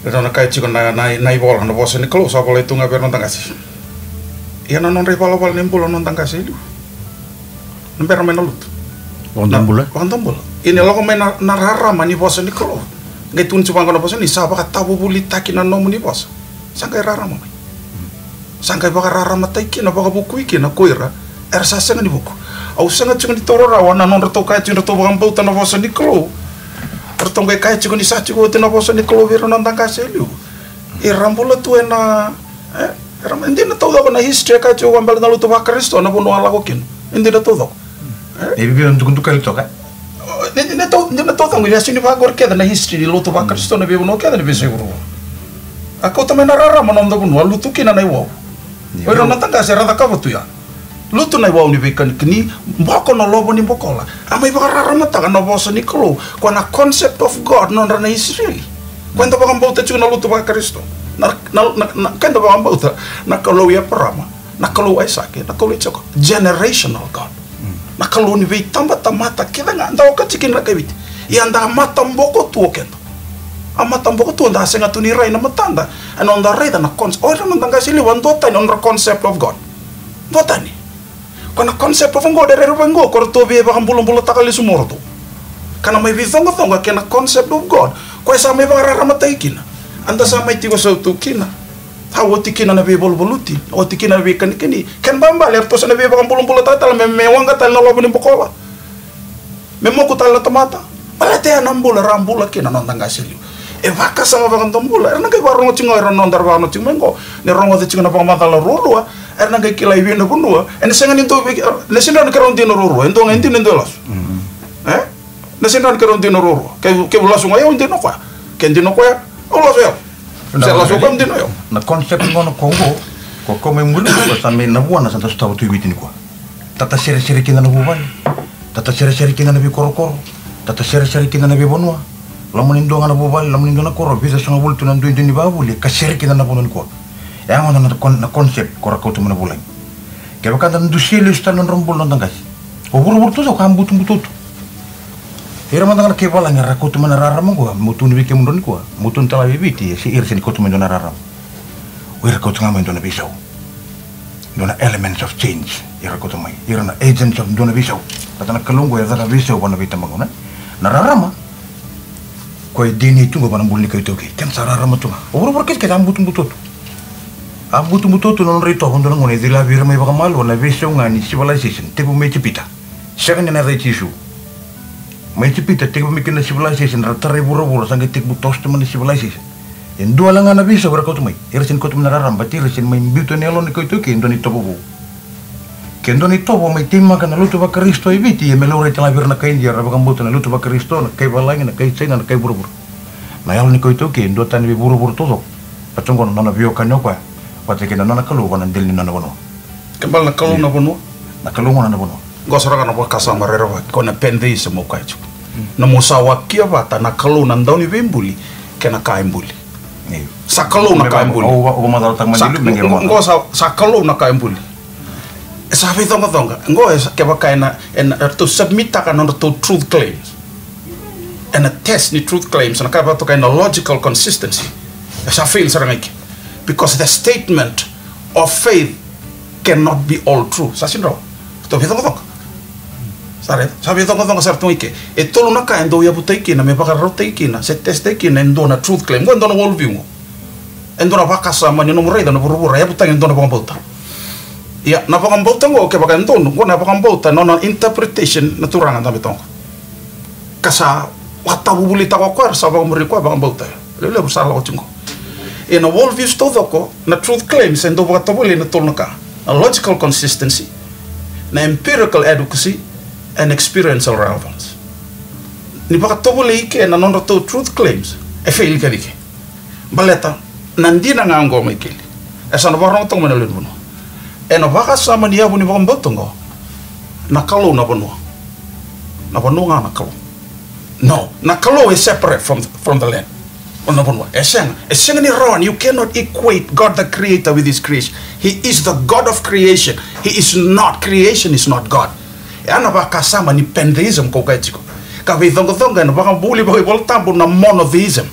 e rawa na kaya tiko na, na, na ivola, na vosa ni Kalou sa volai tu ga vei ira na noda qase. Ia na nodra ivalavala ni bula na noda qase e liu. Na bera mai na lotu. Vakadobula. Na, vakadobula. Ia ni lako mai na, na rarama ni vosa ni Kalou. Qai tukuni tiko vaqo na vosa ni sa vakatavuvulitaki na nomuni vosa. Sa qai rarama mai. Sa qai vakararamataki kina, vakavukui kina ko ira era sa sega ni vuku. Au sega tiko ni taura rawa na nodratou kaya tiko ni ratou vakabauta na vosa ni Kalou. Ratou qai kaya tiko ni sa tiko oti na vosa ni Kalou vei ira na noda qase e liu. Era bula tu ena, e, era, e dina taucoko na history e kaya tiko vaka beka na lotu vaKarisito na vanua a lako kina. E dina taucoko. E? E via dukadukali toka. Ni, ni, ni tau, ni na taucoko, ni a sega ni vaqori kece na history ni lotu vaKarisito na veivanua kece ni veiyasai vuravura. A kauta mai na rarama na noda vanua, a lutu kina na iwau. Io. O ira na noda qase era cakava tu ya. Lutu na iwau ni veikanikani, boko na lovo ni bokola. A mai vakararamataka na vosa ni Kalou, ko na concept of God, nodra na Isireli. Ko eda vakabauta tiko na lotu vaKarisito. Na, na, na, na, ko eda vakabauta na Kalou i Eparama, na Kalou i Aisake, na Kalou i Jekope. Generational God. Mm. Na Kalou ni veitabatamata kece ga, da okati kina na kai Viti. Ia da mataboko tu o keda. A mataboko tu, da sega tu ni rai na matada. E noda raica na concept. O ira na noda qase e liu, a duatani, o nodra concept of God. Duatani. Ko na concept of God, e rairai vaqo, ko ratou via vakabulabulataka lesu mo ratou. Ka na mai veicoqacoqa kei na concept of God. Ko e sa mai vakararamataki kina. A da sa mai tiko sautu kina. A oti kina na veivaluvaluti, oti kina na veikanikani. Kena ibalebale, eratou sa na via vakabulabulataka tale me, me waqa tale na lovo ni bokola. Me moku tale na tamata. Baleta ya na bula era a bula kina na noda qase e liu. E vakasama vakadobula. Era na qai vakarorogo tiko ga o ira na noda, era vakarorogo tiko mai oqo. Ni rogoca tiko na vakamacala ruarua. Era na qai kila i vei na vanua. Ena sega ni dua vei, ena sega ni keirau dina ruarua. E dua ga e dina, e dua e lasu. Mm. E? Na sega ni rawa ni keirau dina ruarua. Ke, ke lasu ga o yau, dina o koya. Ke dina o koya, au lasu o yau. Se lasu o koya, dina o yau. Na concept gona ko qo, ko, ko mai muri ko sa mai na vuana sa da sotava tu i Viti nikua. Tataseresere kina na vuvale. Tataseresere kina na veikorokoro. Tataseresere kina na veivanua. Loma ni dua ga na vuvale, loma ni dua na koro, vica sagavulu tu na duidui ni vavuli, ka sere kina na vanua nikua. E a gona na con-, na concept ko ra kauta mai na vulagi. Kevaka da dusia lesu tale na nodra bula na noda qase. O vuravura taucoko a butobuto tu. Ira mada ga na kai valagi era kauta mai na rarama qo, meu tukuna vei kemudrau nikua, meu tukuna tale vei Viti, se ira sega ni kauta mai dua na rarama. O ira kauta ga mai dua na veisau. Dua na elements of change, ira kauta mai. Ira na agents of dua na veisau. Baleta na Kalou qo e caka veisau vua na veitabagauna. Na rarama, koya e D N A tu qo vua na bula ni kai taukei. Kena sa rarama tu ga. O vuravura kece kece a butobuto tu. A butobuto tu na nodra itovo, dua na gauna e cilavi ira mai vakamalua na veisau ga ni civilization, tekivu mai Ijipita. Sega ni na yaca i Jisu. Mai Ijipita, tekivu mai kina na civilization, ra tarai vuravura, sa qai tekivu toso tu mai na civilization. E dua wale ga na veisau era kauta mai. Era sega ni kauta mai na rarama, baleta era sega ni mai biuta na yalo ni kai taukei e dua na itovo vou. Ke dua na itovo mai teimaka na lotu vaKarisito e Viti, e me laurai tale ga vei ira na kai Idia, ra vakabauta na lotu vaKarisito, na kai valagi, na kai Jaina, na kai vuravura. Na yalo ni kai taukei e duatani vei vuravura taucoko. Baleta qo na nona veiwekani o koya vata kei na nona Kalou vua na dela ni nona vanua. Ke bale na Kalou na vanua. Na Kalou gona na vanua. Qo sara ga na vakasama rerevaki, ko na pantheism au kaya tiko. Na mo sa wakia vata na Kalou na Dauniveibuli kei na ka e buli. Io. Sa Kalou na ka e buli. Au, au, au vakamacalataka mai. Sa, na liu me qai qo, qo sa, sa Kalou na ka e buli. E sa veicoqacoqa. Qo e sa, kevaka ena, ena, eratou submitaka na nodratou truth claims. Ena test ni truth claims, na ka e vakatokai na logical consistency. E sa fail sara ga i ke. Because the statement of faith cannot be all true. Sa sega ni rawa. Ratou veicoqacoqa. Sa raica, sa veicoqacoqa sara tu ga i ke. E tolu na ka e dau yavutaki kina, me vakarautaki kina, se testaki kina e dua na truth claim. Qo e dua na world view qo. E dua na vakasama ni nomu raica na vuravura, e yavutaki e dua na vakabauta. Ia, na vakabauta qo, kevaka e donu, qo na vakabauta, na nona interpretation na Turaga dabe toka. Ka sa vakatavuvulitaka o koya, sa vakamuri koya, vakabauta. Levulevu sa lako tiko qo. Ena world views taucoko, na truth claims e dau vakatovolei na tolu na ka. Na logical consistency, na empirical adequacy, and experiential relevance. Ni vakatovolei i ke na nodratou truth claims, e fail kece i ke. Baleta na dina ga oqo, Maikeli. E sa na vakarorogo toka mai na lewe ni vanua. Ena vakasama ni yavu ni vakabauta oqo, na Kalou na vanua. Na vanua ga na Kalou. No, na Kalou e separate from, from the land. O na vanua. E sega, e sega ni rawa ni, you cannot equate God the Creator with his creation. He is the God of creation. He is not, creation is not God. E a na vakasama ni pantheism ko kaya tiko. Ka veicoqacoqa ena vakabuli vakaivolatabu na monotheism.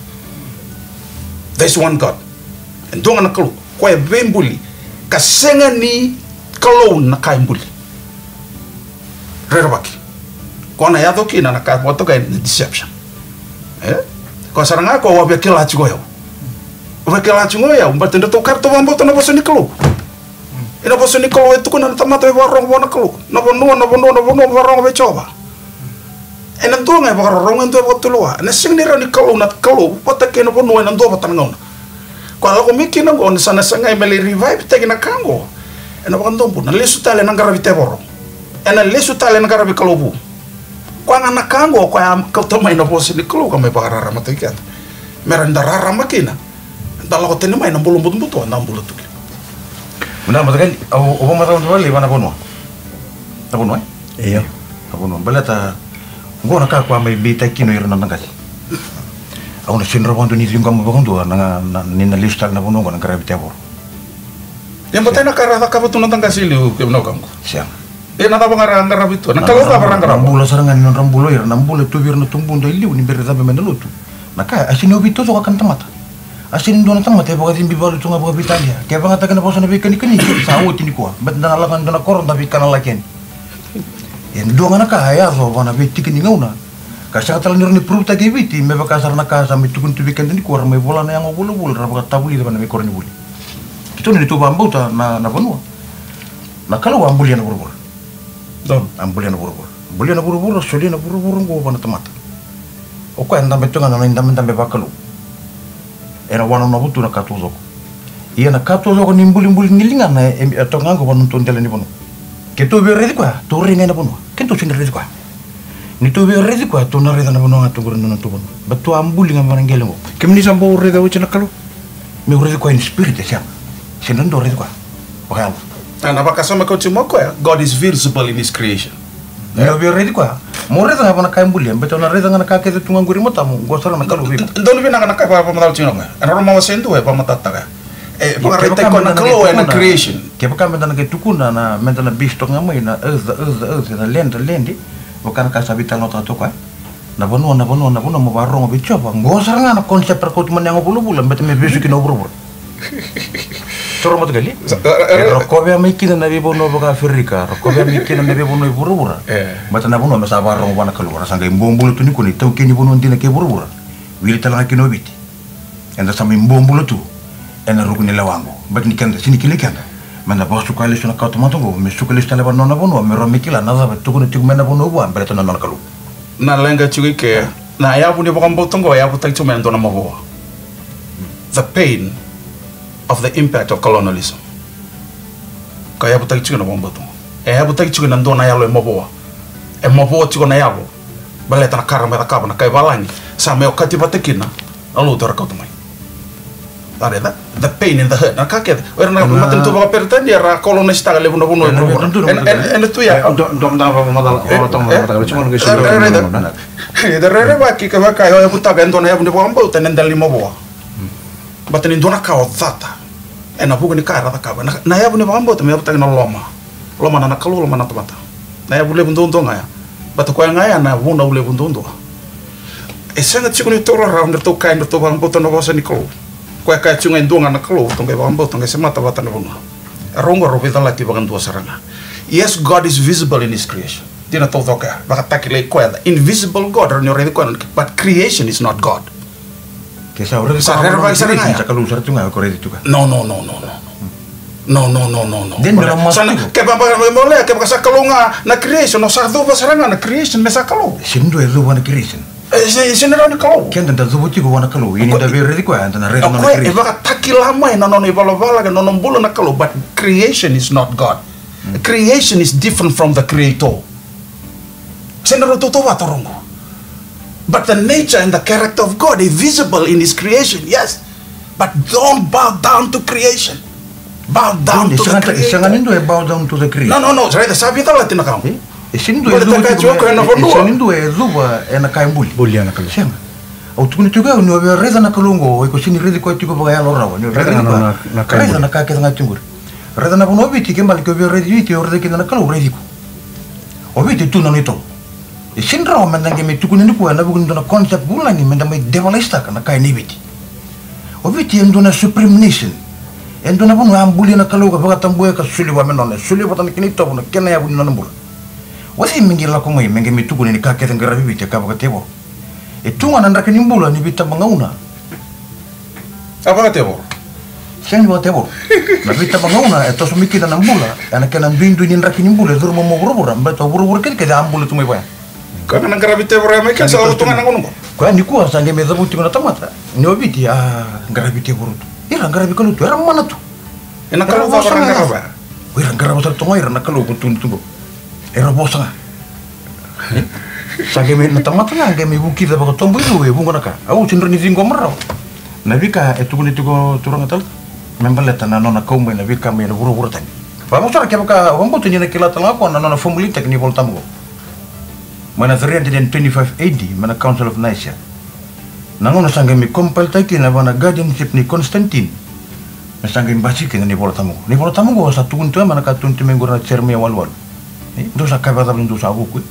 There's one God. E dua ga na Kalou. Koya e veibuli. Ka sega ni Kalou na ka e buli. Rerevaki. Ko na yaco kina na ka vakatokai na deception. E? Ko sara ga ko au a via kila tiko o yau. Au via kila tiko o yau, baleta e dua na ka ratou vakabauta na vosa ni Kalou. Ena vosa ni Kalou e tukuna na tamata me vakarorogo vua na Kalou. Na vanua, na vanua, na vanua, vakarorogo vei Jiova. Ena dua ga e vakarorogo, e dua e vakatulewa. Ena sega ni rawa ni Kalou na Kalou vata kei na vanua ena dua vata na gauna. Ko a lako mai kina oqo, ni sa na sagai me lai revive-taki na ka oqo. Ena vakadobu, na lesu tale ena qaravi tevoro. Ena lesu tale ena qaravi Kalou vu. Koya ga na ka oqo, koya a kauta mai na vosa ni Kalou ka mai vakararamataki keda. Me ra da rarama kina. Da lako tani mai na bula butobuto, da bula tu kina. Vinaka Matakali, au, au vakamacala mada vakalailai vua na vanua. Na vanua, e? Io. Na vanua, baleta, oqo na ka koya mai beitaki kina o ira na noda qase. Au na sega ni rawa vakadua ni ciqoma vakadua, na, na, ni na lesu tale na vanua oqo na qaravi tevoro. Ia, baleta na ka era cakava tu na noda qase e liu, kei na wekaqu. Sega. Ia, na cava ga era qaravi tu, na Kalou cava era qarava? Na bula sara ga ni nodra bula o ira, na bula e tu vei ira na tubuda e liu ni bera ni cabe mai na lotu. Na ka, a sega ni oviti taucoko na tamata. A sega ni dua na tamata e vakacibi valu tu ga vakaveitalia. Ke vakayagataki na vosa na veikanikani, sa oti nikua. Baleta da na lako e dua na koro, da veikanalaki yani. E dua ga na ka e yaco vua na veitiki ni gauna. Ka sega tale ni rawa ni prove-taki e Viti, me vaka sara na ka sa mai tukuni tu vei keda nikua, ra mai vola na yago vulavula, ra vakatavulica vua na veikoronivuli. Keitou ni tu vakabauta na, na vanua. Na Kalou a bulia na vuravura. Donu. A bulia na vuravura. Bulia na vuravura, solia na vuravura oqo vua na tamata. O koya e dabe tu ga na nona idabedabe vakalou. Ena wananavu tu na ka taucoko. Ia na ka taucoko ni bulibuli ni ligana e, e, e toka ga oqo vua na nodatou dela ni vanua. Keitou via raici koya, tou rai ga ena vanua. Keitou sega ni raici koya. Ni tou via raici koya, tou na raica na vanua ga tu qori na nona tu vanua. Baleta tou a buli ga mai na qele qo. Kemuni sa bau raica oti na Kalou? Meu raici koya in spirit, e sega. Sega ni dau raici koya vakayalo. A, na vakasama kau tiko mai o koya, God is visible in his creation. Meu via raici koya. Mo raica ga vua na ka e bulia, baleta au na raica ga na ka kece tu ga qori e matamu, qo sara na Kalou vei iko. Donu vinaka na ka e vakamacala tiko na koya. Ena Roma wase dua e vakamatatataka ya. E, vakaraitaki koya na Kalou ena creation. Kevaka meda na qai tukuna na, meda na base toka ga mai na earth, earth, earth, na land, land. Vaka na ka sa veitalanoataka toka, e? Na vanua, na vanua, na vanua mo vakarorogo vei Jiova. Qo sara ga na concept era kauta mai na yago vulavula, baleta me vesu kina o vuravura. Toro mataqali. E rokovea mai kina na veivanua vaka Aferika, rokovea mai kina na veivanua e vuravura. Baleta na vanua me sa vakarorogo vua na Kalou, ra sa qai bobula tu nikua na itaukei ni vanua dina kei vuravura. Wili tale ga kina o Viti. Eda sa mai bobula tu ena ruku ni lewa qo. Baleta ni keda, sega ni kilai keda. Meda vakasuka lesu na kawatamata qo, me suka lesu tale vua na nona vanua, me rawa me kila na cava e tukuna tiko mai na vanua vua, baleta na nona Kalou. Na leqa tiko i ke, na yavu ni vakabauta qo e yavutaki tiko mai e dua na mavoa. The pain of the impact of colonialism. Ka yavutaki tiko na vakabauta qo. E yavutaki tiko na dua na yalo e mavoa. E mavoa tiko na yalo. Baleta na ka ra mai cakava na kai valagi. Sa mai okati vata kina na lotu era kauta mai. Are the, the pain and the hurt. Na ka kece. O ira na matanitu vakaperitania era colonize-taka levu na vanua e vuravura. Ena tu ya. E rerevaki ka vaka e yavutaka e dua na yavu ni vakabauta ena dela ni mavoa. Baleta ni dua na ka o cata ena vuku ni ka era cakava. Na, na yavu ni vakabauta me yavutaki na loma. Lomana na Kalou, lomana na tamata. Na yavu levu duadua ga ya. Baleta koya ga ya na vunau levu duadua. E sega tiko ni tou rarawa ni tou kaya ni tou vakabauta na vosa ni Kalou. Koya kaya tiko ga e dua ga na Kalou, tou qai vakabauta, qai semata vata na vanua. E rau qo rau veicalati vakadua sara ga. Yes, God is visible in his creation. Dina taucoko ya, vakatakilai koya, the invisible God, rau ni raici koya, but creation is not God. Ke sa raici sa rerevaki sara ga ya. Sa Kalou sara tu ga ko raici tu ga. No, no, no, no, no. No, no, no, no, no. Then me lama tiko. Ke vaka, ke vaka sa Kalou ga na creation, o sa cuva sara ga na creation me sa Kalou. Sega ni dua e cuva na creation. E, se, sega ni rawa ni Kalou. Keda da cuva tiko vua na Kalou. Ia ni da via raici koya, eda na raica na creation. E vakatakila mai na nona ivalavala kei na nona bula na Kalou, but creation is not God. Creation is different from the creator. Sega ni rawa ni tautauvata, rogo. But the nature and the character of God is visible in his creation, yes. But don't bow down to creation. Bow down to the creator. Sega ni dua e bow down to the creator. No, no, no, raica sa veicalati na ka. E sega ni dua e cuva ena ka e buli. Sega. Au tukuna tiko ya ni o via raica na Kalou oqo, o iko sega ni raici koya tiko vakayalo rawa. Ni o via raica na ka kece ga tiko qori. Raica na vanua o Viti, ke bale ke o via raici Viti, o raica kina na Kalou, raici iko. O Viti e tu na nona itovo. E sega ni rawa meda qai mai tukuna nikua ena vuku ni dua na concept vulagi meda mai devilize-taka na ka e nei Viti. O Viti e dua na supreme nation. E dua na vanua a bulia na Kalou ka vakatabuya ka solia vua me nona, e solia vata na kena itovo, na kena yavu ni nona bula. O cei me qai lako mai me qai mai tukuna ni ka kece e qaravi Viti e ka vakatevoro? E tu ga na draki ni bula ni veitabagauna. A vakatevoro. Sega ni vakatevoro. Na veitabagauna e toso mai kina na bula ena kena duidui ni draki ni bula e curu mai vuravura, baleta o vuravura kece kece a bula tu mai vaya. Koya ga na qaravi tevoro ya mai kina sa lako tu ga na gauna qo. Koya nikua sa qai mai cavuti tiko na tamata ni o Viti a qaravi tevoro tu. Ira qaravi Kalou tu, era mana tu. Ena Kalou cava era qarava? O ira qarava sara tu ga o ira na Kalou ko tukuni tu qo. Era vosa ga. Sa qai mai na tamata ga qai mai vukica vakatoboicu e vuqa na ka. Au sega ni rawa ni ciqoma rawa na veika e tukuna tiko turaga tale me baleta na nona kau mai na veika mai na vuravura tani. Vakavo sara kevaka o vakabauta ni na kila tale ga o koya na nona formulate-taki na iVolatabu qo mai na three hundred and twenty-five A D mai na Council of Nicaea. Na gauna sa qai mai compile-taki kina vua na guardianship ni Constantine. Me sa qai basika kina na iVolatabu qo. Na iVolatabu qo sa tukuni tu ga mai na ka tukuni tu mai qori na Jeremaia waluwalu. E, dou sa kaya vakacava ni dou sa vuku, e?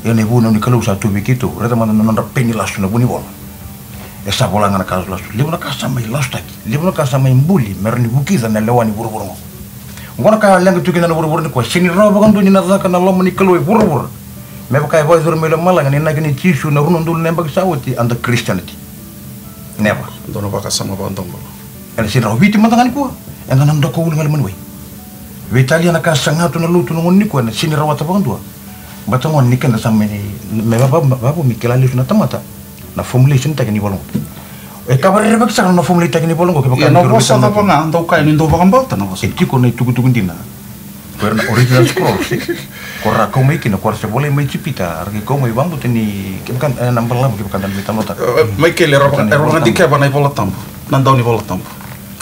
Ia na ivunau ni Kalou sa tu vei keitou. Raica mada na nodra peni lasu na vunivola. E sa vola ga na ka lasulasu. Levu na ka sa mai lasutaki. Levu na ka sa mai buli me rawa ni vukica na lewa ni vuravura qo. Qo na ka leqa tu kina na vuravura nikua. Sega ni rawa vakadua ni na caka na loma ni Kalou e vuravura me vaka e vakayacori mai lomalagi na inaki nei Jisu na rua na udolu na yabaki sa oti under Christianity. Never. Dua na vakasama vakadomobula. Ena sega ni rawa. Viti mada ga nikua eda na doka ulu ga i loma ni wai. Veitalia na ka saga tu na lotu na gauna nikua ena sega ni rawata vakadua. Baleta gona ni keda sa mai, me vavo, me vavo me kila lesu na tamata na formulation-taki ni iVolatabu. E ka vakarerevaki sara na formulate-taki ni iVolatabu. Kevaka na vosa cava ga dou kaya ni dou vakabauta, na vosa. E tiko na itukutuku dina. Ko ira na original scrolls, e? Ko ra kau mai kina, ko ra se volai mai Ijipita, ra qai kau mai vabuta ni kevaka, e, na balavu kevaka da na veitalanoataka. E, Michael, era vaka-, era vakadikeva na iVola Tabu, na dau ni Vola Tabu.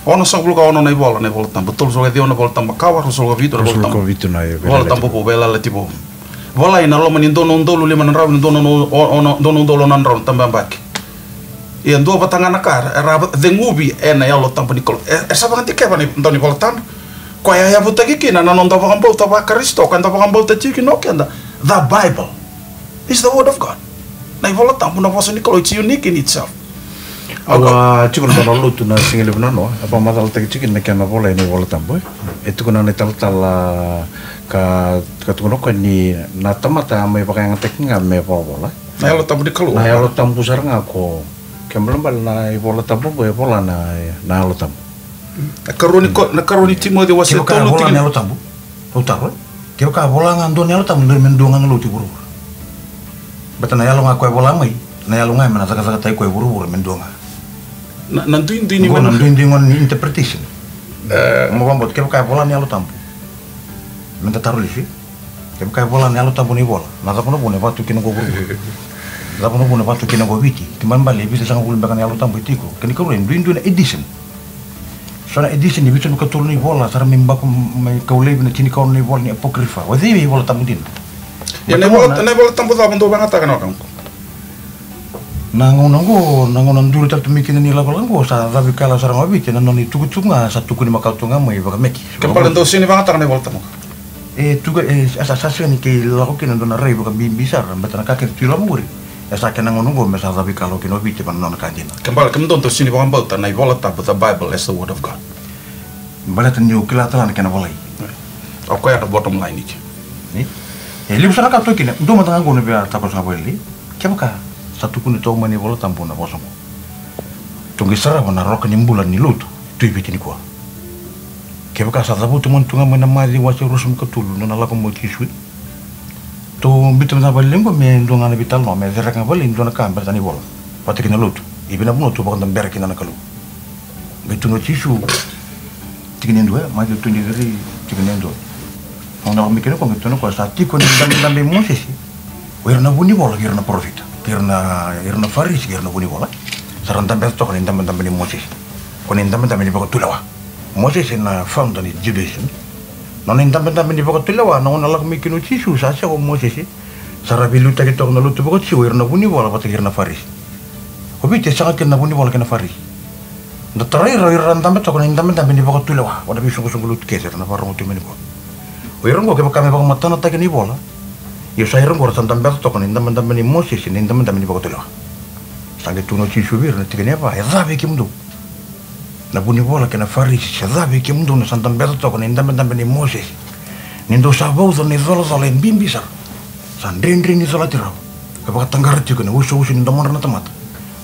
Onosagavulu ka ono na ivola na iVola Tabu, tolusagavulu ka ciwa na Vola Tabu Makawa, ruasagavulu ka vitu na Vola Tabu. Tolusagavulu ka vitu na Vola Tabu Vou, Veiyalayalati Vou. Volai na loma ni dua na udolu lima na drau, ni dua na, o-, ono, dua na udolu ono na drau na tababaki. Ia dua vata ga na ka era, era ceguvi ena Yalo Tabu ni Kalou. E, e sa vakadikeva na dau ni Vola Tabu. Koya e yavutaki kina na noda vakabauta vaKarisito, ka da vakabauta tiko kina o keda. The Bible is the word of God. Na iVola Tabu na vosa ni Kalou, it's unique in itself. Au a tiko na dua na lotu na siga levu nanoa, a vakamacalataki tiko kina na kena volai na iVola Tabu, e. E tukuna na italatala ka, ka tukuna o koya ni na tamata a mai vakayagataki ga me volavola. Na Yalo Tabu ni Kalou. Na Yalo Tabu sara ga ko, kena ibalebale na iVola Tabu qo e vola na, na Yalo Tabu. Na karua ni ko-, na karua ni Timoci wase tolu, tikina. Kevaka e vola na Yalo Tabu, au taro, e? Kevaka e vola ga dua na Yalo Tabu, dua me dua ga na lotu e vuravura. Baleta na yalo ga koya e vola mai, na yalo ga me na cakacakataki koya e vuravura me dua ga. Na, na duidui ni, qo na duidui gona ni interpretation. E. Mo vakabauta, kevaka e vola na Yalo Tabu, me da taro lesu. Kevaka e vola na Yalo Tabu na ivola, na cava na vuna e vaka tu kina qo vuravura? Na cava na vuna e vaka tu kina qo Viti? Kena ibalebale e vitusagavulu beka na Yalo Tabu e tiko. Kena ikarua, e duidui na edition. So na edition e vitusagavulu ka tolu na ivola, sa ra mai bako mai kau laivi na tinikaono na ivola ni Apocrypha. O cei e iVola Tabu dina? Ia na ivola, na iVola Tabu cava dou vakayagataka na wekaqu? Na gauna qo, na gauna duri tale tu mai kina ni lakolako qo, sa cavikalawa sara ga o Viti, na nona itukutuku ga sa tukuni makawa tu ga mai vakameki. Kena ibalebale dou sega ni vakayagataka na iVola Tabu. E tuku, e, sa, sa, sa sega ni kei lako kina dua na rai vakabibi sara, baleta na ka kece tu i loma qori. E sa kena gauna qo me sa cavikalawa kina o Viti ena nona ka dina. Kena ibalebale kemudou dou sega ni vakabauta na iVola Tabu, the Bible as the word of God. Baleta niu kila tale ga na kena volai. O koya na bottom line, ike. Ni? E levu sara na ka toka kina, dua mada ga qo na via takoso ga vakalailai. Kevaka sa tukuni toka mai na iVola Tabu na vosa qo, tou qai sarava na roka ni bula ni lotu tu i Viti nikua. Kevaka sa cavuta mada tu ga mai na Maciu wase ruasagavulu ka tolu, dua na lako mai o Jisu. Tou biuta mada ga vakalailai qo me dua ga na veitalanoa, me cereka ga vakalailai dua na ka baleta na ivola vata kei na lotu. I vei na vanua tou vakadabera kina na Kalou. Qai tukuna o Jisu, tikina e dua, e, Maciu twenty-three, tikina e dua. Au na lako mai kina o koya, qai tukuna o koya, sa tiko na idabedabe i Mosese, o ira na vunivola kei ira na parofita, kei ira na, ira na Farisi kei ira na vunivola. Sa ra dabeca toka na idabedabe nei Mosese. Ko na idabedabe ni vakatulewa. Mosese na founder ni Judaism. Na nona idabedabe ni vakatulewa, na gauna lako mai kina o Jisu, sa sega o Mosese. Sa ra veiliutaki toka na lotu vakaJiu, o ira na vunivola vata kei ira na Farisi. O Viti e sega kina na vunivola kei na Farisi. Da tarai ira, o ira ra dabe toka na idabedabe ni vakatulewa, o na veisoqosoqo lotu kece era na vakarorogo tu mai nikua. O ira oqo kevaka me vakamatanataki na ivola, ia sa ira oqo ra sa dabeca toka na idabedabe nei Mosese, na idabedabe ni vakatulewa. Sa qai tukuna o Jisu vei ira na tikina e va, e ca vei kemudou na vunivola kei na Farisi, se ca vei kemudou na sa dabeca toka na idabedabe nei Mosese, ni dou sa vauca na icolacola e bibi sara, sa dredre ni colati rawa, ka vakataqara tiko na usuusu ni domodra na tamata.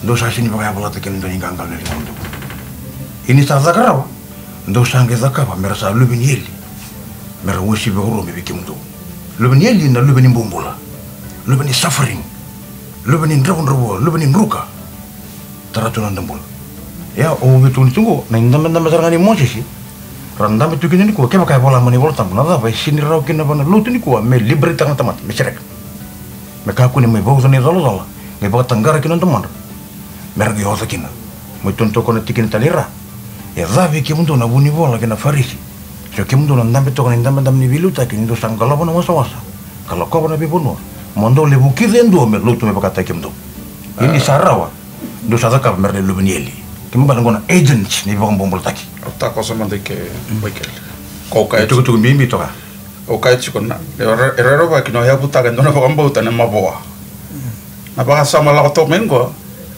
Dou sa sega ni vakayavalata kina dua na iqaqalo ni ligamudou. Ia ni sa caka rawa, dou sa qai cakava me ra sa luve ni eli, me ra uasivi vakaruami vei kemudou. Luve ni eli na luve ni bobula, luve ni suffering, luve ni dravudravua, luve ni druka. Tara tu na noda bula. Ia, au via tukuna tiko qo, na idabedabe sara ga nei Mosese, ra dabe tu kina nikua, kevaka e vola mai na iVola Tabu, na cava e sega ni rawa kina vua na lotu nikua me liberate-taka na tamata, me sereka, me kakua ni mai vauca na icolacola, qai vakataqara kina na domodra, me ra qai oca kina. Mai tukuna toka na tikina talei ra, e ca vei kemudou na vunivola kei na Farisi, se o kemudou na dabe toka na idabedabe ni veiliutaki, ni dou sa qalova na wasawasa ka lakova na veivanua, mo dou lai vukica e dua me lotu me vakataki kemudou. Ia ni sa rawa, dou sa cakava me ra na luve ni eli. Kena ibalebale qo na agents ni vakabobulataki. Au takoso mada i ke, Michael. Ko kaya, e tukutuku bibi toka. Au kaya tiko na, e re-, e rerevaki na yavutaka e dua na vakabauta na mavoa. Na vakasama lako toka mai qo,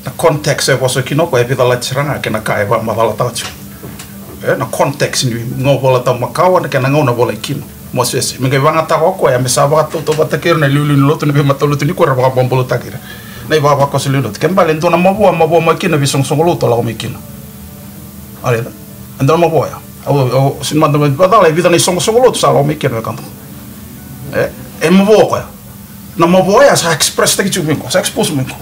na context e vosa kina o koya e vica lati sara ga kei na ka e vakamacalataka tiko. E, na context ni iVola Tabu Makawa, na kena gauna volai kina Mosese. Me qai vakayagataka o koya me sa vakatautauvata kei ira na iliuliu ni lotu, na veimatalotu nikua era vakabobulataki ira na ivavakoso lewe ni lotu. Kena ibalebale e dua na mavoa, mavoa mai kina na veisoqosoqo lotu a lako mai kina. A raica? E dua na mavoa ya. Au, au, sega ni mada me vakacala e vica na isoqosoqo lotu sa lako mai kina, wekaqu. E, e mavoa o koya. Na mavoa ya sa express-taki tiko mai qo, sa expose mai qo.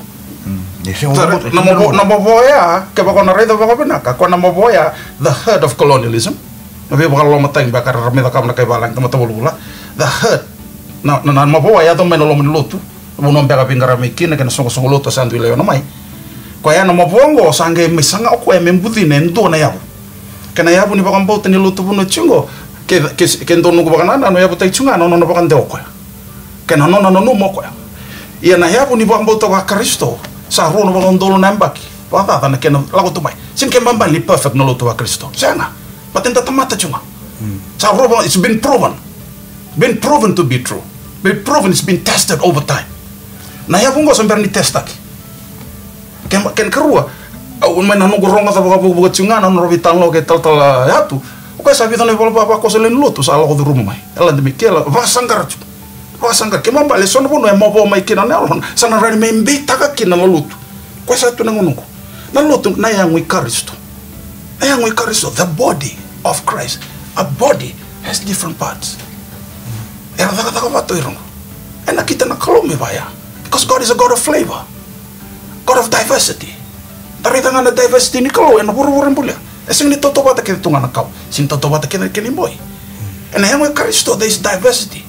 Mm. Ni sega. Sa, na mavoa, na mavoa ya, kevaka o na raica vakavinaka, koya na mavoa ya, the hurt of colonialism. Na veivakalomataki beka era mai cakava na kai valagi, tamata vulavula. The hurt. Na, na, na mavoa e yaco mai na loma ni lotu. Na vanua beka veiqaravi mai kina kei na soqosoqo lotu sa dui lewena mai. Koya na mavoa oqo sa qai mai saga o koya me bucina e dua na yavu. Kei na yavu ni vakabauta ni lotu vanua tiko oqo, ke, ke, ke dua noqu vakanananu e yavutaki tiko ga na nona vakadewa o koya. Kei na nona nanuma o koya. Ia na yavu ni vakabauta vaKarisito, sa rua na vakaudolu na yabaki. Vakacaca na kena lako tu mai. Sega ni ke babali ni perfect na lotu vaKarisito. Sega. But eda tamata tiko ga. Sa rua, it's been proven. Been proven to be true. Been proven, it's been tested over time. Na yavu oqo sa bera ni testaki. Kena, kena karua, au mai na noqu rogoca vakavukavuka tiko ga na nodra veitalanoa kei talatala Yatu. O koya sa vica na ivola vakosele ni lotu sa lako curuma mai. E lade mai kela, vakasaqara tiko. Vakasaqara, kena ibalebale e so na vanua e mavoa mai kina na yalona, sa na rawa ni mai beitaka kina na lotu. Koya sa tu na gauna oqo. Na lotu, na yago i Karisito. Na yago i Karisito, the body of Christ. A body has different parts. Era cakacaka vata o ira oqo. E nakita na Kalou me vaya. Because God is a God of flavor. God of diversity. Da raica ga na diversity ni Kalou ena vuravura e bulia. E sega ni tautauvata kece tu ga na kau. Sega ni tautauvata kece na kena iboi. Ena yago i Karisito, there is diversity.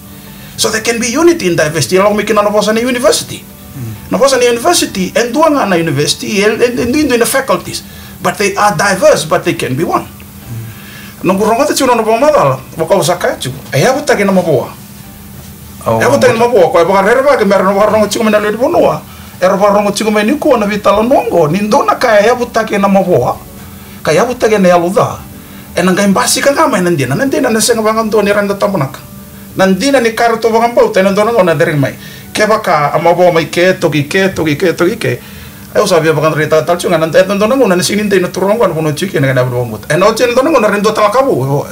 So there can be unity in diversity. E lako mai kina na vosa na university. Na vosa na university, e dua ga na university, e, e, e duidui na faculties. But they are diverse, but they can be one. Noqu rogoca tiko na nona vakamacala, vaka au sa kaya tiko. E yavutaki na mavoa. Au E vota ena mavoa, koya vakarerevaki me ra na vakarorogo tiko mai na lewe ni vanua. Era vakarorogo tiko mai nikua na veitalanoa oqo, ni dua na ka e yavutaki ena mavoa, ka yavutaki ena yalo ca, ena qai basika ga mai na dina. Na dina na sega vakadua ni raica tabonaka. Na dina ni ka ratou vakabauta ena dua na gauna e cari mai. Kevaka a mavoa mai ke, toki ke, toki ke, toki ke. Au sa via vakaraitaka tale tiko ga, ena dua na gauna na sega ni dei na turaga oqo na vanua tiko kina, na kena yavu ni vakabauta. Ena oti ena dua na gauna era dua tale na ka vou.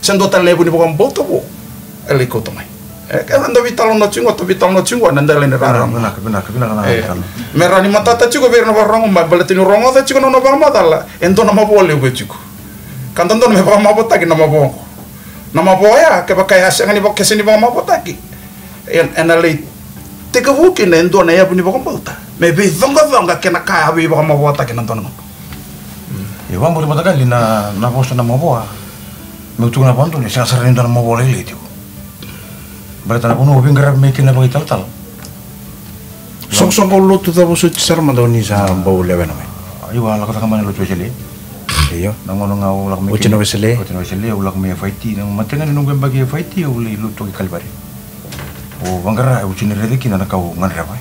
Se dua tale na yavu ni vakabauta vou. E lai kauta mai. E, ke da veitalanoa tiko qo, da veitalanoa tiko qo, na dela ni rarama. Vinaka, vinaka, vinaka na E, tano. Me rawa ni matata tiko vei ira na vakarorogo mai, baleta niu rogoca tiko na nona vakamacala, e dua na mavoa levu e tiko. Ka dodonu me vakamavotaki na mavoa oqo. Na mavoa oya, kevaka e a sega ni vaka, ke sega ni vakamavotaki, e, ena lai tekivu kina e dua na yavu ni vakabauta me veicoqacoqa kei na ka a veivakamavoataki na dua na gauna. E vakabauta mataqali na, na vosa na mavoa. Meu tukuna vakadua ni sega sara ni dua na mavoa lailai tiko. Baleta na vanua au veiqaravi mai kina vakaitalatala. Soqosoqo lotu cava soti sara mada o ni sa bau lewena mai? Io, au lako caka mai na lotu Wesele. Io. Na gauna ga au lako mai Oti na kina Wesele? Oti na Wesele, au lako mai F I T. Na matai ga ni noqu yabaki F I T, au lai lotu toka i Kalivari. Au vaqara, au sega ni raica kina na ka au gadreva.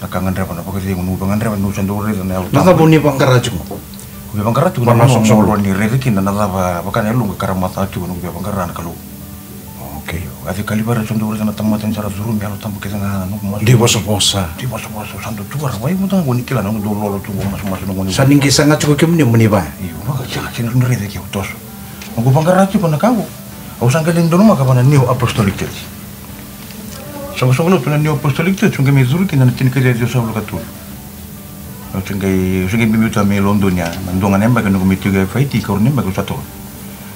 Na ka gadreva, na vakacegu, niu vaqara, niu sa dau raica na yalo tabu. Na cava o ni vaqara tiko? Au vaqara tiko na vanua mo rau ni raica kina na cava vaka na yaloqu ka ra macala tiko, niu vaqara na Kalou. Okay. Au yaco i Kalivari, au sa dau raica na tamata ni sa ra curumi, yalo tabu kece ga, noqu masu. Dui vosavosa. Dui vosavosa, au sa dau tukuna, vei mada ga qo ni kila na noqu dau lolo tu, qo masumasu, noqu ni. Sa ni qai saga tiko kemuni mo ni vaya? Io, vaka, sega, sega ni raica keu toso. Noqu vaqara tiko na ka qo. Au sa qai lai donumaka vua na New Apostolic Church. Soqosoqo lotu na New Apostolic Church, au qai mai curu kina na tinikaciwa ciwasagavulu ka tolu. Au se qai, au se qai biuta mai Lodoni ya, na dua ga na yabaki noqu mai tiko e F I T, ka rua na yabaki au sa toka.